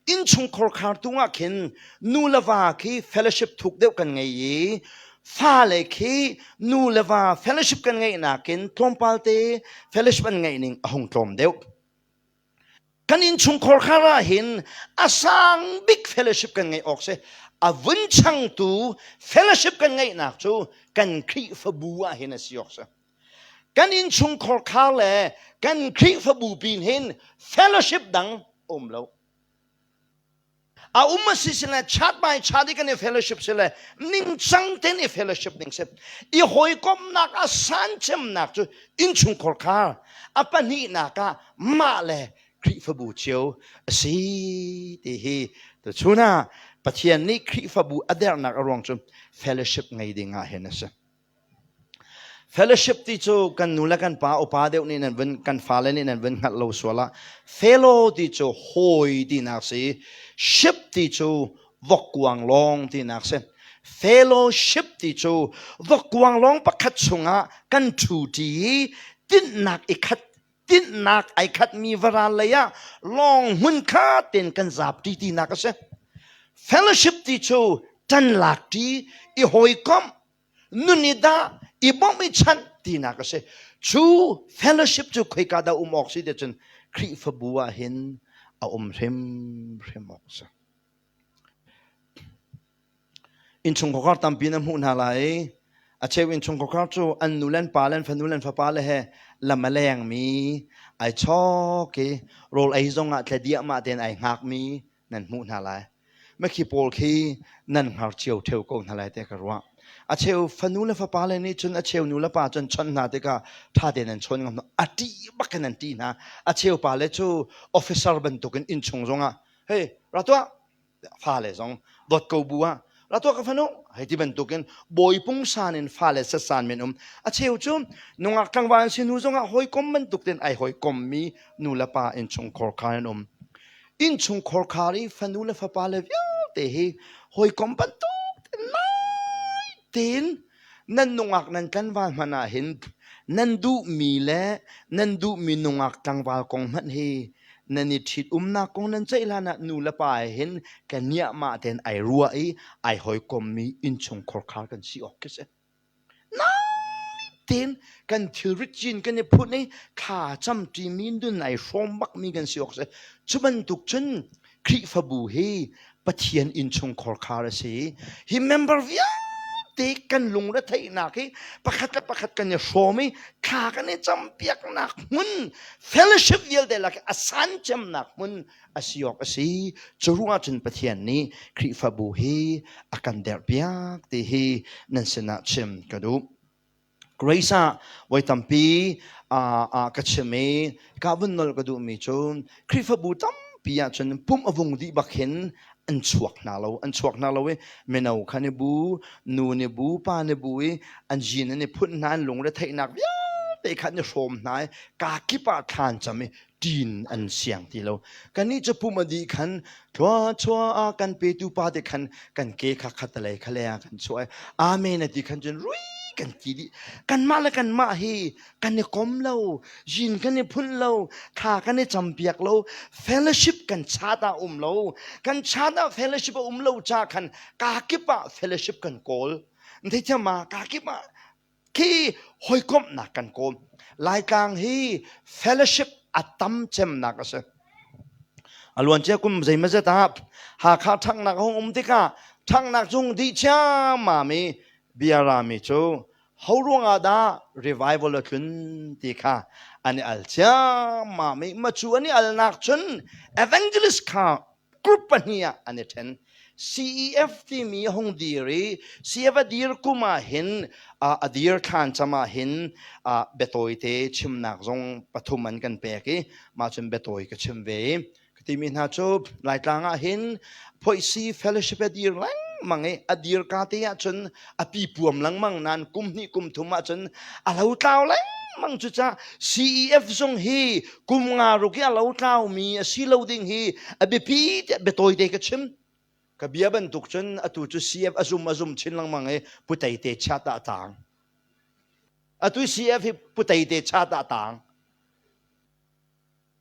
Innchungkhar khar tung ah khin nu le va khi fellowship thuk deuh kan ngei i fale khi nu le va fellowship kan ngeih nakin tlawmpal te fellowship an ngeih ning a hung tlawm deuh. Kan innchungkhar khar ah hin a sang bik fellowship kan ngeih awk si. A vun changtu fellowship kan ngeihnak cu kan Khrihfabu ah hin a si awk si. Kan innchungkhar khar le kan Khrihfabu pin hin fellowship dang um lo. A um a si sile chat by chat i kan i fellowship sile ningcang ten i fellowship ning si. I hawikomhnak a san cemnak cu innchungkhar khar a pahnihnak ah mah le Khrihfabu cio a si ti hi tuchun ah Pathian nih Khrihfabu a dernak a ruang cu fellowship ngei ding ah hin a si. Fellowship ti cu kan nu le kan pa upa deuh nih nan vun kan fale nih nan vun hngalh lo sual ah fellow ti cu hawi tinak si ship ti cu vokkuang lawng tinak si fellowship ti cu vokkuang lawng pakhat chungah kan ṭhu ṭi i tinhnak i khat tinhnak ai khatmi varal lei ah lawng hmun kha ten kan zap ṭi tinak a si fellowship ti cu ṭan lak ṭi i hawikomh nun i dah i bawmh i chanh tinak a si cu fellowship cu khoika dah um awk si ti cun Khrihfabu ah hin a um hrimhrim awk a si Innchungkhar tampi na hmuh hna lai. A cheu innchungkhar cu an nu le an pa le an fanu le an fapa le he lam a lengmi, ai chawk i rawl ei zongah tle diahmah tein ai hngakmi nan hmuh hna lai. Makhi pawl khi nan hngar cio ṭheo ko hna lai tiah ka ruah. A cheu fanu le fapa le nih cun a cheu nu le pa cun chawnh hna tikah ṭha tein an chawn ngam hna. A ṭih bak in an ṭih hna. A cheu pa le cu officer bantukin innchung zongah hei ra tuah fale zong dawt ko bu ah ra tuah ka fanu hei ti bantukin bawi pungsan in fale setsan men um a cheu cu nungak tlangval an si hnu zongah hawikom bantuk ten ai hawikom mi nu le pa innchungkhar khar an um innchungkhar khar i fanu le fapa le vialte hi hawikom bantuk ten nai tein nan nungak nan tlanval hmanh ah hin nan duhmi le nan duhmi nungak tlangval kong hmanh hi nan i ṭhit umnak kong nan ceih hlan ah nu le pa he hin ka niahmah tein ai ruah i ai hawikommi innchungkhar khar kan si awk khi si. Nain kan thilrit cin kan i phun i thla camṭimi nun ai hrawm bakmi kan si awk si. Cu bantuk cun Khrihfabu hi Pathian innchungkhar khar a si. Hi member vialte kan lungretheihnak hi pakhat le pakhat kan i hrawm i thla kan i campiaknak hmun fellowship vialte lak a san cemnak hmun a si awk a si. Cu ruangah cun Pathian nih Khrihfabu hi a kan derhpiak ti hi nan sinah chim ka duh. Grace ah voi tampi ka chim i ka vun nolh ka duhmi cu Khrihfabu tampi ahcun pumh a vung dih bak hin an chuak hna lo an chuak hna lo i mino kha ni bu nu ni bu pa ni bu i an zin an i phunh hna an lungre theihnak vialte kha an i hrawm hna i kaa kip ah thla an cam i ṭin an siang ti lo kannih cu pum a dih khan thluachuah a kan petu pa te khan kan ke kha khatalei kha le ah kan chuah i amen a ti khan cun rui kan ti dih kanmah le kanmah hi kan i kom lo yin kan i phun lo thla kan i campiak lo fellowship kan chat ah um lo kan chat ah fellowship a um lo ca khan ka kip ah fellowship kan kawl theithiam ma ka kip ah khi hawikomhnak kan kawl. Laitlang hi fellowship a tam cemnak a si. A luancia kum zeimazet ah Hakha ṭhanghnak a hung um tikah ṭhanghnak cung dih ciammam i bia rami cu ho ruangah dah revival a tlun ti kha an i al ciammam i macu an i alnak cun evangelist kha group pahnih ah an i ṭhen. CEF timi a hung dir i CEF a dir kum ah hin a dir thlan cam ah hin biatawi te chimnak zong pathum an kan pek i mah cun biatawi ka chim ve i ka timi hna cu Laitlang ah hin Phoihsi Fellowship a dir lengmang i a dir ka te ah cun a pipuam lengmang nain kum hnih kum thum ah cun a lo tlau lengmang cucaah CEF zong hi kum nga ruk i a lo tlaumi a si lo ding hi a biapi tiah biatawi te ka chim ka bia bantuk cun atu cu CF a zum a zum chin lengmang i putei te chat ah tang atu CF hi putei te chat ah tang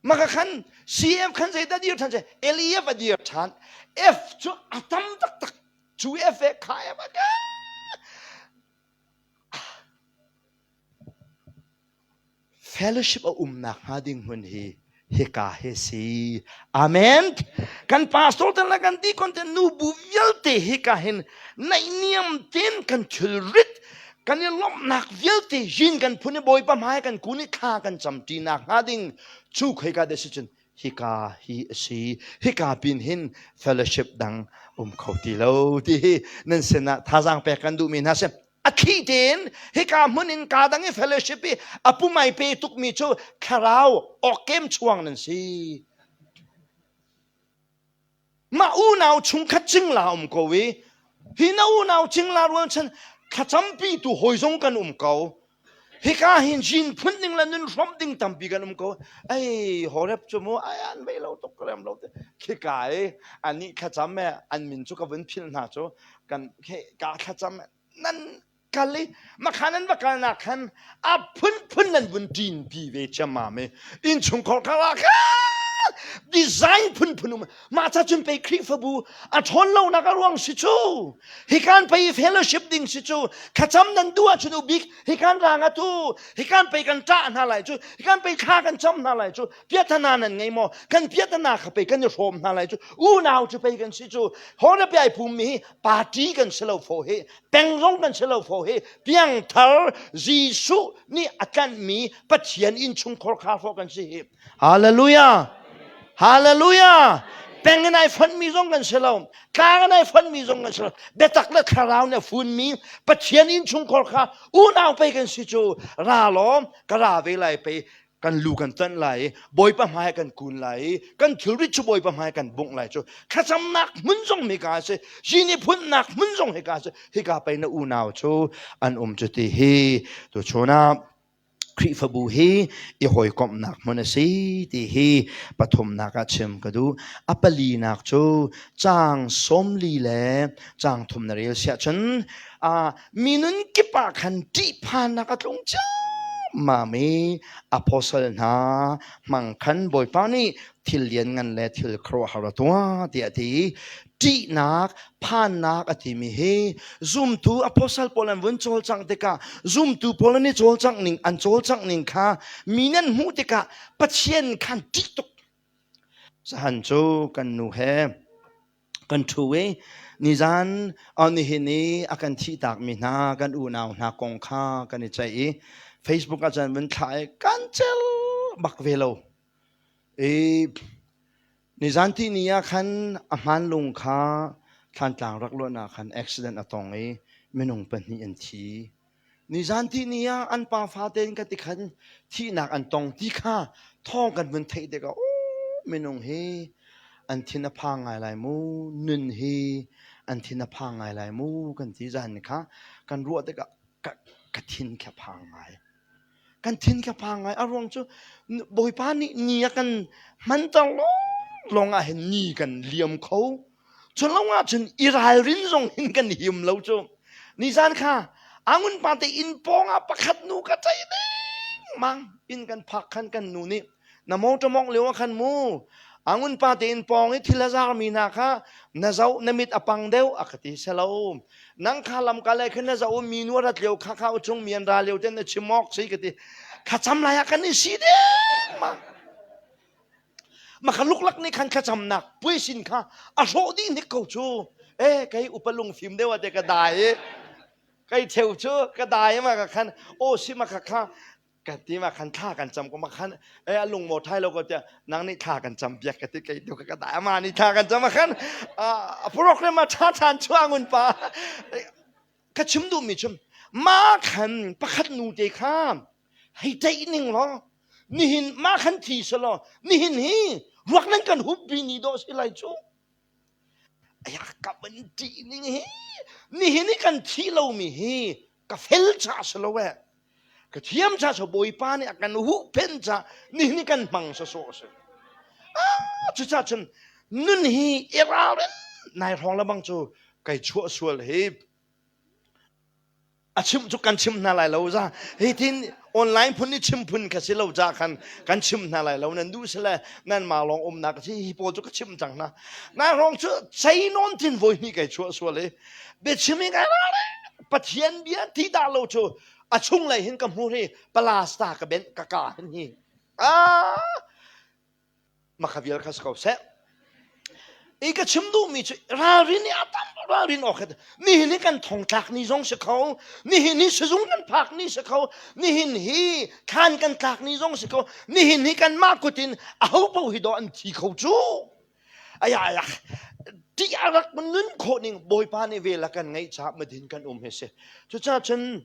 Maka khan CF khan zeidah dir ṭhan LEF a dir ṭhan F cu a tam taktak cu F e kha F a ka fellowship a umnak hnga ding hmun hi Hika hi si. Amen. Kan pastor te le kan deacon te nu bu vialte hika hin naihniam ten kan thilrit kan i lawmhnak vialte yin kan phun i Bawipa hmai kan kun i thla kan cam ṭinak hnga ding cu khoika dah si cun hika hi a si. Hika pin hin fellowship dang um kho ti lo ti hi nan sinah thazaang pek kan duhmi hna si. A thli tein hika hmun in kaa dang i fellowship i a pumai pe tukmi cu thlarau awkem chuang nan si. Mah unau chungkhat cingla um ko i hi na unau cingla rualchan thlacampi tu hawi zong kan um ko. Hika hin jin phun ding le nun hrawmh ding tampi kan um ko. Ei Horeb cu mu ai an bei lo tuk rem lo te. Khika i anih thlacam e an min cu ka vun philh hna cu kan ka thlacam nan kal i makhan nan va kalnak khan a phunphun nan vun ṭinpi ve ciammam i innchungkhar kha ah khan design phunphun um mah ca cun pei Khrihfabu a ṭhawn lonak a ruang si cu hikan pei fellowship ding si cu thlacam nan duh ahcun ubik hikan rang atu hikan pei kan ṭah hna lai cu hikan pei thla kan cam hna lai cu piathana nan ngei maw kan piathana kha pei kan i hrawm hna lai cu unau cu pei kan si cu hore pi ai pum mi hi party kan si lo fo hi peng zong kan si lo fo hi piangthar Jesuh nih a tlanhmi Pathian innchungkhar kha fo kan si hi hallelujah hallelujah peng in ai fonhmi zong kan si lo tlang in ai fonhmi zong kan si lo biatak le thlarau nih a funmi Pathian innchungkhar kha unau pei kan si cu ra lawm ka ra ve lai pei kan lu kan tanh lai i Bawipa hmai kan kun lai i kan thilrit cu Bawipa hmai kan bungh lai cu thlacamnak hmun zong hika a si zini phunnak hmun zong hika a si hika pei na unau cu an um cu ti hi tuchun ah Khrihfabu hi i hawikomhnak hmun a si ti hi pathumnak ah chim ka duh. A palinak cu caang 40 le caang thum na rel siah cun minun kip ah khan ṭihphannak a tlung ciammam i apostle hna hmang khan Bawipa nih thil lianngan le thil khuaruahhar a tuah tiah a ti. Ṭihnak, phannak a timi hi zumtu apostle pawl an vun cawlcangh tikah zumtu pawl an i cawlcangh ning an cawlcangh ning kha mi nan hmuh tikah Pathian khan ṭih tuk. Zahan cu kan nu he kan ṭhu i nizan nihin i a kan thihtakmi hna kan unau hna kong kha kan i ceih i Facebook ah cun vun thlah i kan cel bak ve lo. I nizan ti ni ah khan a hmanlung kha Thlantlang rak luan ah khan accident a tong i minung pahnih an thi. Nizan ti ni ah an pa fate in ka ti khan thihnak an tong ti kha thawng kan vun theih tikah minung hi an thin a phang ngai lai mu nun hi an thin a phang ngai lai mu kan ti zan kha kan ruah tikah ka, ka thin kha phang ngai kan thin kha phang ngai a ruang cu Bawipa nih ni a kan hmanter lawng ah hin ni kan liam kho Cu lo ahcun i ralrin zong hin kan him lo cu. Nizan kha Angun pa te inn pawng ah pakhat nu ka ceih ding mang inn kan phak khan kan nu nih na motor mong lio ah khan mu Angun pa te inn pawng i thil a zarmi hna kha na zoh na mit a pang deuh a ka ti selo nang kha lamka le khan na zoh mi nu a rat lio kha kha chung mi an ra lio ten na chim awk si ka ti thlacam lai ah kan i si ding mang Maka luklak nih khan thlacamnak puaisin kha a hrawh dih hnik ko cu. Eh kei upa lungfim deuh ate ka dai i kei theu cu ka dai ma ka khan aw si ma kha kha ka ti ma khan thla kan cam ko ma khan eh a lung maw thai lo ko tiah nang nih thla kan cam biak ka ti kei tu ka dai ama nih thla kan cam ma khan a program a tha than chuangun pa ka chim duhmi cu ma khan pakhat nu te kha hei ṭeih ning law nihin mah khan thi selaw nihin hi ruak nan kan hup bi ni dawh si lai cu aya ka van ṭih ning hi nihin i kan thi lomi hi ka fel cha si lo eh ka thiam cha so bawipa nih a kan huhphenh cha nihin i kan hmang sawsawh si ah cucaah cun nun hi i ralrin nai hrawng lebang cu kai chuah sual hi a chim cu kan chim hna lai lo za hi tin online phun ni chim phun kha si lo ja khan kan chim hna lai lo nan duh sile nan ma lawng umnak si hi pawl cu ka chim cang hna na rong cu chei non tin voi ni kai chuah sual i biachim i ngai pathian bia ti dah lo cu a chung lei hin ka hmu hi palasta ka ben ka ka hin hi ah! Makha vial kha si ko seh. I ka chim duhmi cu ralrin i a tam ralrin awk he nihin hi kan thongtlak ni zong si kho nihin hi sizung kan phak ni si kho nihin hi thlan kan tlak ni zong si kho nihin hi kanmah kut in aho paoh hi dawh an thi kho cu aya aya ti a rak nun khawh ning bawipa nih vel a kan ngeih caah madin kan um hi si cucaah cun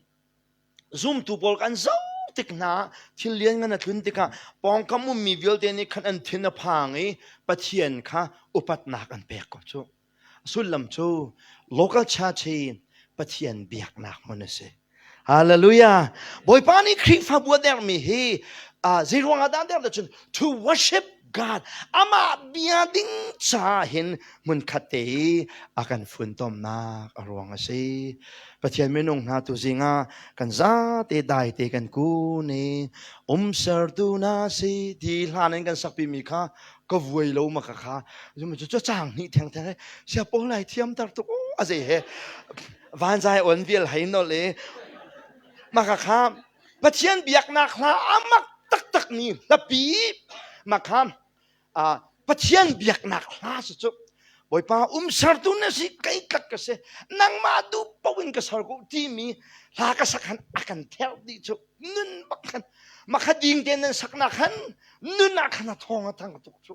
Zumtu pawl kan zoh tik hna thil lianngan a tlun tikah pawngkam ummi vialte nih khan an thin a phang i Pathian kha upatnak an pek ko cu. A sullam cu local church hi Pathian biaknak hmun a si. Hallelujah. Bawipa nih Khrihfabu a dermi hi uh, zei ruangah dah der cun to worship God amah bia ding ca hin hmunkhat te i a kan funtomnak a ruang a si. Pathian minung hna tu zingah kan zate dai te kan kun i umsertu na si ti hlan in kan sakpi mi kha ka vuai lo ma ka kha cu cu chang hnih theng theng sia pawl lai thiam tar tuk a zei he vanzai on vial hei nol i ma ka kha Pathian biaknak hla amak taktak mi hlapi ma kha Pathian biaknak hla si cu Bawipa umsertu na si kei tlak ka si nangmah duh paoh in ka ser ko timi hla ka sak han a kan therh dih cu nun bak khan makha ding te nan saknak khan nun ah khan a thawng a thang tuk cu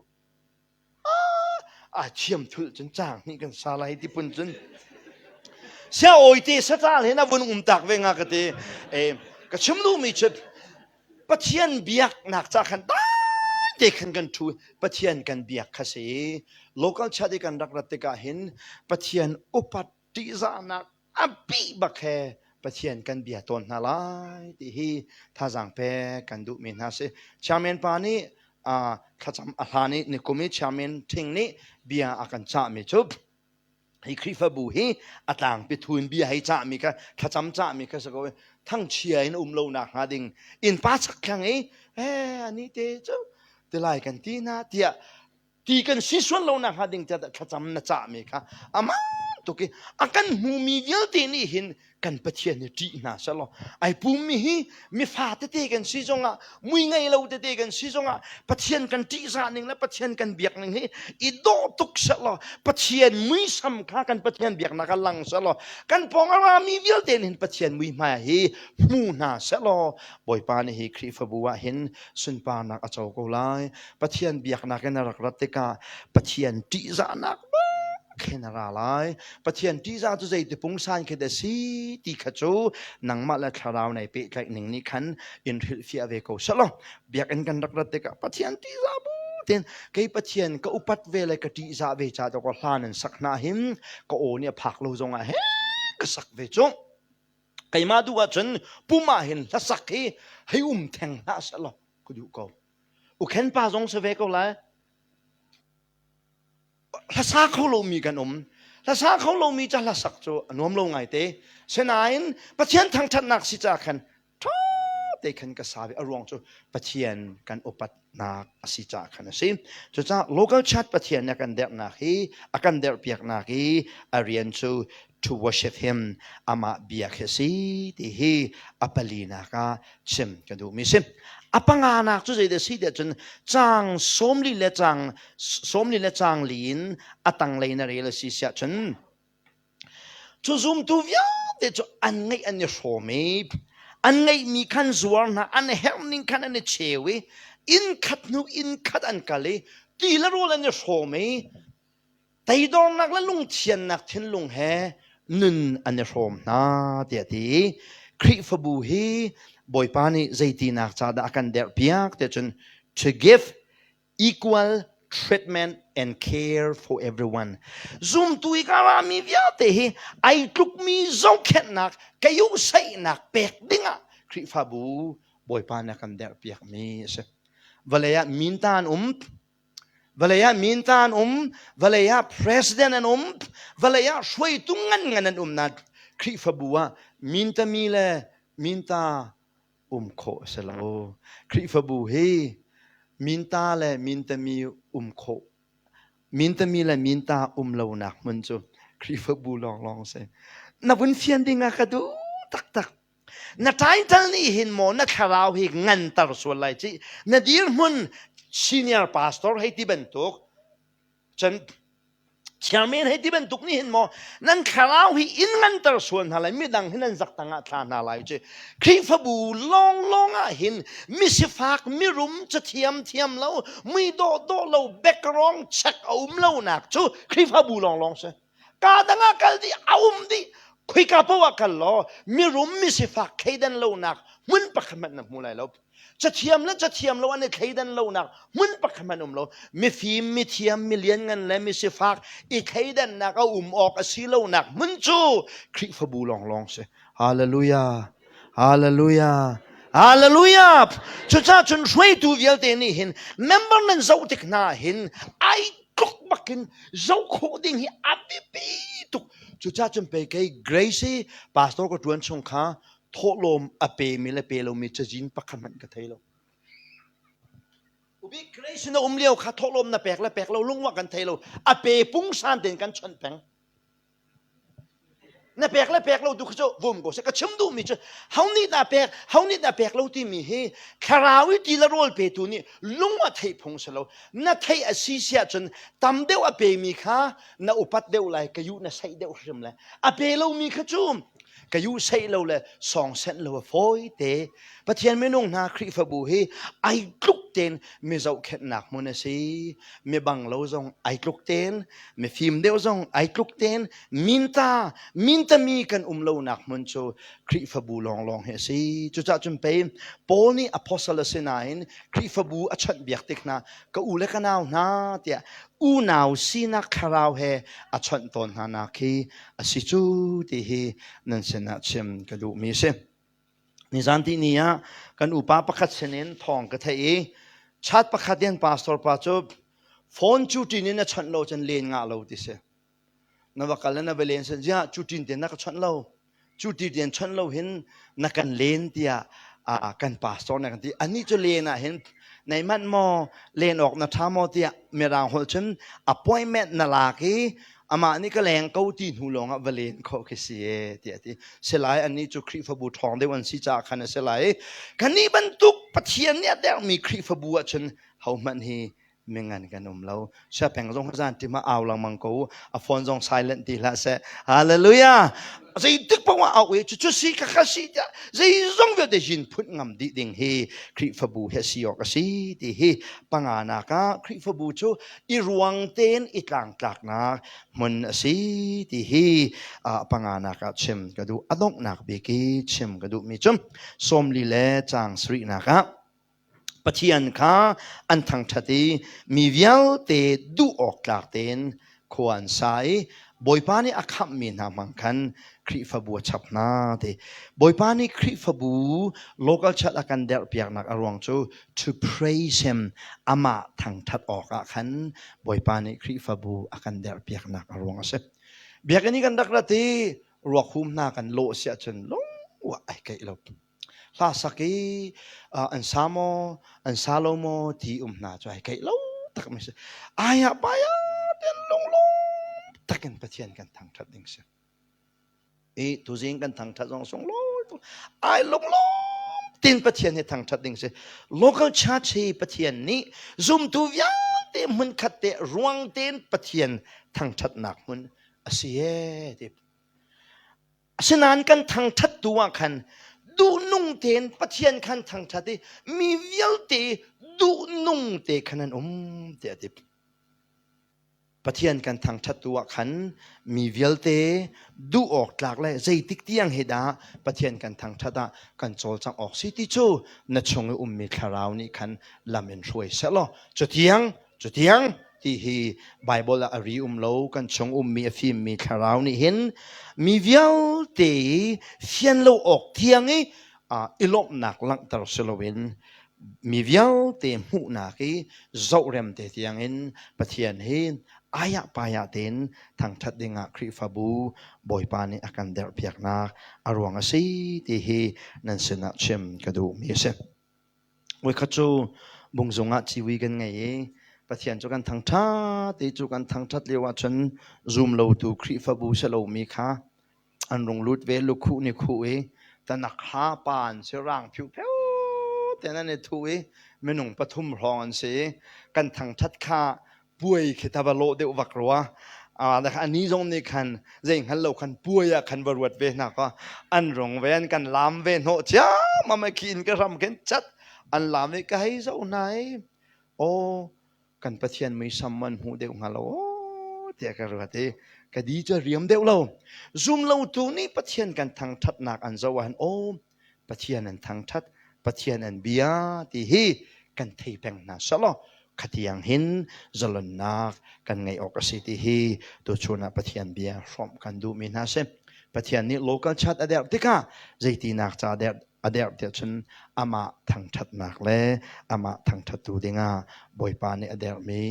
a thiam thul cun cang hnih kan sa lai ti pun cun sia oi te satal he na vun um tak ve nga ka ti e ka chim duhmi cu Pathian biaknak ca khan te khan kan ṭhu Pathian kan biak kha si local chat i kan rak rat tikah hin Pathian upat ṭihzahnak a bih bak he Pathian kan bia tawn hna lai ti hi thazaang pek kan duhmi hna si chairman pa nih thlacam a hlan i nikum i chairman Thing nih bia a kan cahmi cu hi Khrihfabu hi a tlangpi thu in bia hei cahmi kha thlacam cahmi kha si ko thangchia in um lo nak hnga ding innpa chak thlang i eh ani te cu tilai kan ti na tiah ti kan si sual lo nak hnga ding tiah thlacam na cahmi kha amah tuk i a kan hmumi vialte nih hin kan Pathian hi ṭih hna selaw ai pummi hi mifa tete kan si zongah mui ngei lo tete kan si zongah Pathian kan ṭihzah ning le Pathian kan biak ning hi i dawh tuk selaw Pathian muisam kha kan Pathian biaknak ah lang selaw kan pawng a rami vialte nih hin Pathian muihmai hi hmu hna selaw Bawipa nih hi Khrihfabu ah hin sunparnak a co ko lai Pathian biaknak in a rak rat tikah Pathian ṭihzahnak khin a ra lai. Pathian ṭihzah cu zeiti pungsan khi dah si ti kha cu nangmah le thlarau nei pehtlaih ning nih khan in hrilhfiah ve ko selaw biakinn kan rak rat tikah Pathian ṭihzah bu tein kei Pathian ka upat ve le ka ṭihzah ve ca ka hlan in sak hna hin ka aw nih a phak lo zongah he ka sak ve cu keimah duh ahcun pum ah hin hlasak hi hei um theng hlah selaw ka duh ko ukhen pa zong si ve ko lai Hlasa kho lomi kan um. Hlasa kho lomi ca hlasak cu a nuam lo ngaite. Sinain Pathian thangṭhatnak si ca khan ṭha te khan ka sa ve. A ruang cu Pathian kan upatnak a si caah khan a si. Cucaah local church Pathian nih a kan derhnak hi a kan derhpiaknak hi a rian cu to worship him amah biak hi a si ti hi a palinak ah chim ka duhmi si. A panganak cu zeidah si tiah cun caang 40 le caang 40 le caang li in a tanglei na rel a si siah cun cu zumtu vialte cu an ngeih an i hrawm i an ngeihmi khan zuar hna an herh ning khan an i cheu i inn khat hnu inn khat an kal i ti le rawl an i hrawm i Teidornak le lungthiannak thinlung he nun an i hrawm hna tiah a ti i Khrihfabu hi Bawipa nih zeitinak ca dah a kan derhpiak tiah cun to give equal treatment and care for everyone. Zumtu i ka rami vialte hi ai tlukmi zohkhenhnak kayuhsaihnak pek dingah Khrihfabu Bawipa nih a kan derhpiakmi a si. Vawlei ah minta an um, Vawlei ah minta an um, vawlei ah president an um, vawlei ah hruaitu ngan ngan an um na Khrihfabu ah mintami le minta um khawh a si lo. Khrihfabu hi minta le mintami um khawh mintami le minta um lonak hmun cu Khrihfabu lawnglawng si. Na vun fian ding ah ka duh taktak. Na title nih hin maw na thlarau hi nganter sual lai ci. Na dirhmun senior pastor hei ti bantuk cun chairman hei ti bantuk nih hin maw nan thlarau hi in nganter sual hna lai midang hi nan zak tang ah thla hna lai ci. Khrihfabu lawnglawng ah hin misifak mirum cathiam thiam lo mui dawh dawh lo background check a um lo nak cu Khrihfabu lawnglawng si. Ka dang ah kal dih a um dih khoika paoh ah kal law mirum misifak thleidan lonak hmun pakhat hmanh na hmu lai lo. Cathiam le cathiam lo an i thleidan lonak hmun pakhat hmanh um lo. Mifim, mithiam, milianngan le misifak i thleidannak a um awk a si lonak hmun cu Khrihfabu lawnglawng si. Hallelujah. Hallelujah. Hallelujah. Cucaah cun hruaitu vialte nih hin member nan zoh tik hna hin ai tluk bakin zoh khawh ding hi a biapi tuk. Cucaah cun pei kei Grace hi pastor ka ṭuan chung kha thawhlawm a pemi le pe lomi cazin pakhat hmanh ka thei lo. Ubi Grace na um lio kha thawhlawm na pek le pek lo lungwa kan thei lo. A pe pungsan tein kan chawnh peng. Na pek le pek lo tu kha cu vum ko seh. Ka chim duhmi cu ho nih dah pek, ho nih dah pek lo timi hi thlarau i ti le rawl petu nih lung a theih phung si lo. Na theih a si si ahcun tam deuh a pemi kha na upat deuh lai, ka yuh na saih deuh hrim lai. A pe lomi kha cu ka yuh saih lo le sawng senh lo a fawi te. Pathian minung hna Khrihfabu hi ai tluk tein mi zohkhenhnak hmun a si. Mi bang lo zong ai tluk tein, mi fim deuh zong ai tluk tein, minta mintami kan um lonak hmun cu Khrihfabu lawnglawng hi a si. Cucaah cun pei Paul nih apostle a si nain Khrihfabu a chawnhbiak tik hna ka u le ka nau hna tiah unau sinak thlarau he a chawnh tawn hna nak hi a si cu ti hi nan sinah chim ka duhmi a si. Nizan ti ni ah kan upa pakhat sinin thawng ka theih i chat pakhat in pastor pa cu phone cu ṭin in a chawnh lo cun len ngah lo ti si. Na va kal le na va len san ziah cu ṭin te na ka chawnh lo. Cu ti tein chawnh lo hin na kan len tiah kan pastor na kan ti. Anih cu len ah hin nei manh maw len awk na ṭha maw tiah mirang holh cun appointment na lak i amah nih ka leng ko ti hnu lawng ah va len khawh khi si e tiah ti silai annih cu Khrihfabu ṭhawng deuh an si caah khan a si lai kannih bantuk Pathian nih a derhmi Khrihfabu ah cun hohmanh hi mingan kan um lo siapeng zong zan tim ah au lengmang ko a phone zong silent ti hlah seh hallelujah zeitik paoh ah au i cu si ka kha si tiah zeizong vialte jin phun ngam dih ding hi Khrihfabu hi a si awk a si ti hi panganak ah Khrihfabu cu i ruang tein i tlangtlaknak hmun a si ti hi panganak ah chim ka duh. A donghnak bik i chim ka duhmi cu 40 le caang sarihnak ah Pathian kha an thangṭhat i mi vialte duh awk tlak tein khua an sa i Bawipa nih a khamhmi hna hmang khan Khrihfabu a chap hna ti. Bawipa nih Khrihfabu local church a kan derhpiaknak a ruang cu to praise him amah thangṭhat awkah khan Bawipa nih Khrihfabu a kan derhpiaknak a ruang a si. Biakinn i kan rak rat i ruak hum hna kan lawh si ahcun lungua ai keih lo. Hla sak i an sa maw an sa lo maw ti um hna cu ai keih lo tak mi si. Aya paya ten lunglawm takin Pathian kan thangṭhat ding si. I tuzing kan thangṭhat zong sunglawi tuk. Ai lunglawm tin Pathian hi thangṭhat ding si. Local church hi Pathian nih zumtu vialte hmunkhat te ruang tein Pathian thangṭhatnak hmun a si ee ti. Asinain kan thangṭhat tu ah khan duhnung tein Pathian khan thangṭhat i mi vialte duhnung te khan an um tiah a ti. Pathian kan thangṭhat tu ah khan mi vialte duh awk tlak le zeitik tiang hi dah Pathian kan thangṭhat ah kan cawlcangh awk si ti cu na chung i ummi thlarau nih khan lam in hruai seh law cutiang cutiang ti hi Baibal ah a ri um lo kan chung ummi a fimmi thlarau nih hin mi vialte fian lo awk tiang i i lawmhnak langhter si loin mi vialte hmuhnak i zohrem te tiangin Pathian hi ayah payah tein thangṭhat dingah Khrihfabu Bawipa nih a kan derhpiaknak a ruang a si ti hi nan sinah chim ka duhmi a si. Voikhat cu bungzung ah ciwi kan ngei i Pathian cu kan thangṭhat i cu kan thangṭhat lio ahcun zum lotu Khrihfabu si lomi kha an rung lut ve lukhuh nih khuh i Tanak ha pa an si rang phiu pheu ten an i thu i minung pathum hrawng an si i kan thangṭhat kha puai khi ta va lawh deuh vak rua. Ani zong nih khan zei hngal lo khan puai ah khan va ruat ve hna kaw an rung ve an kan lam ve hnawh ciammam i khi in ka hram khin chat an lam i ka hei zoh hna i aw kan Pathian muisam an hmuh deuh hnga lo aw tiah ka ruat i ka di cu a riam deuh lo. Zumlotu nih Pathian kan thangṭhatnak an zoh ahhin aw Pathian an thangṭhat, Pathian an bia ti hi kan thei peng hna selaw khatiang hin zalonnak kan ngeih awk a si ti hi tuchun ah Pathian bia hrawmh kan duhmi hna si. Pathian nih local chat a derh tikah zeitinak ca derh a derh tiah cun amah thangṭhatnak le amah thangṭhattu dingah Bawipa nih a derhmi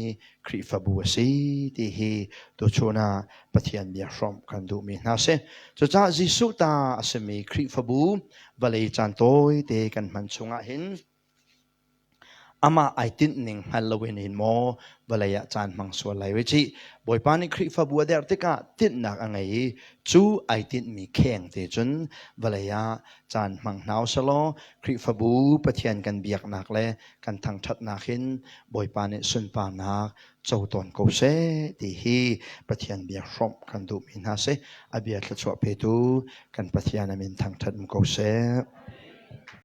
Khrihfabu a si ti hi tuchun ah Pathian bia hrawmh kan duhmi hna si. Cucaah Jesuh ta a simi Khrihfabu vawlei caan tawite kan hman chungah hin Amah ai tinhning hngal loin in maw vawlei ah caan hmang sual lai wei cih. Bawipa nih Khrihfabu a derh tikah tinhnak a ngei i cu ai tinhmi kheng te cun vawlei ah caan hmang hna usalaw Khrihfabu Pathian kan biaknak le kan thangṭhatnak hin Bawipa nih sunparnak co tawn ko seh ti hi Pathian bia hrawmh kan duhmi hna si. A bia thluachuah petu kan Pathian a min thangṭhat um ko seh.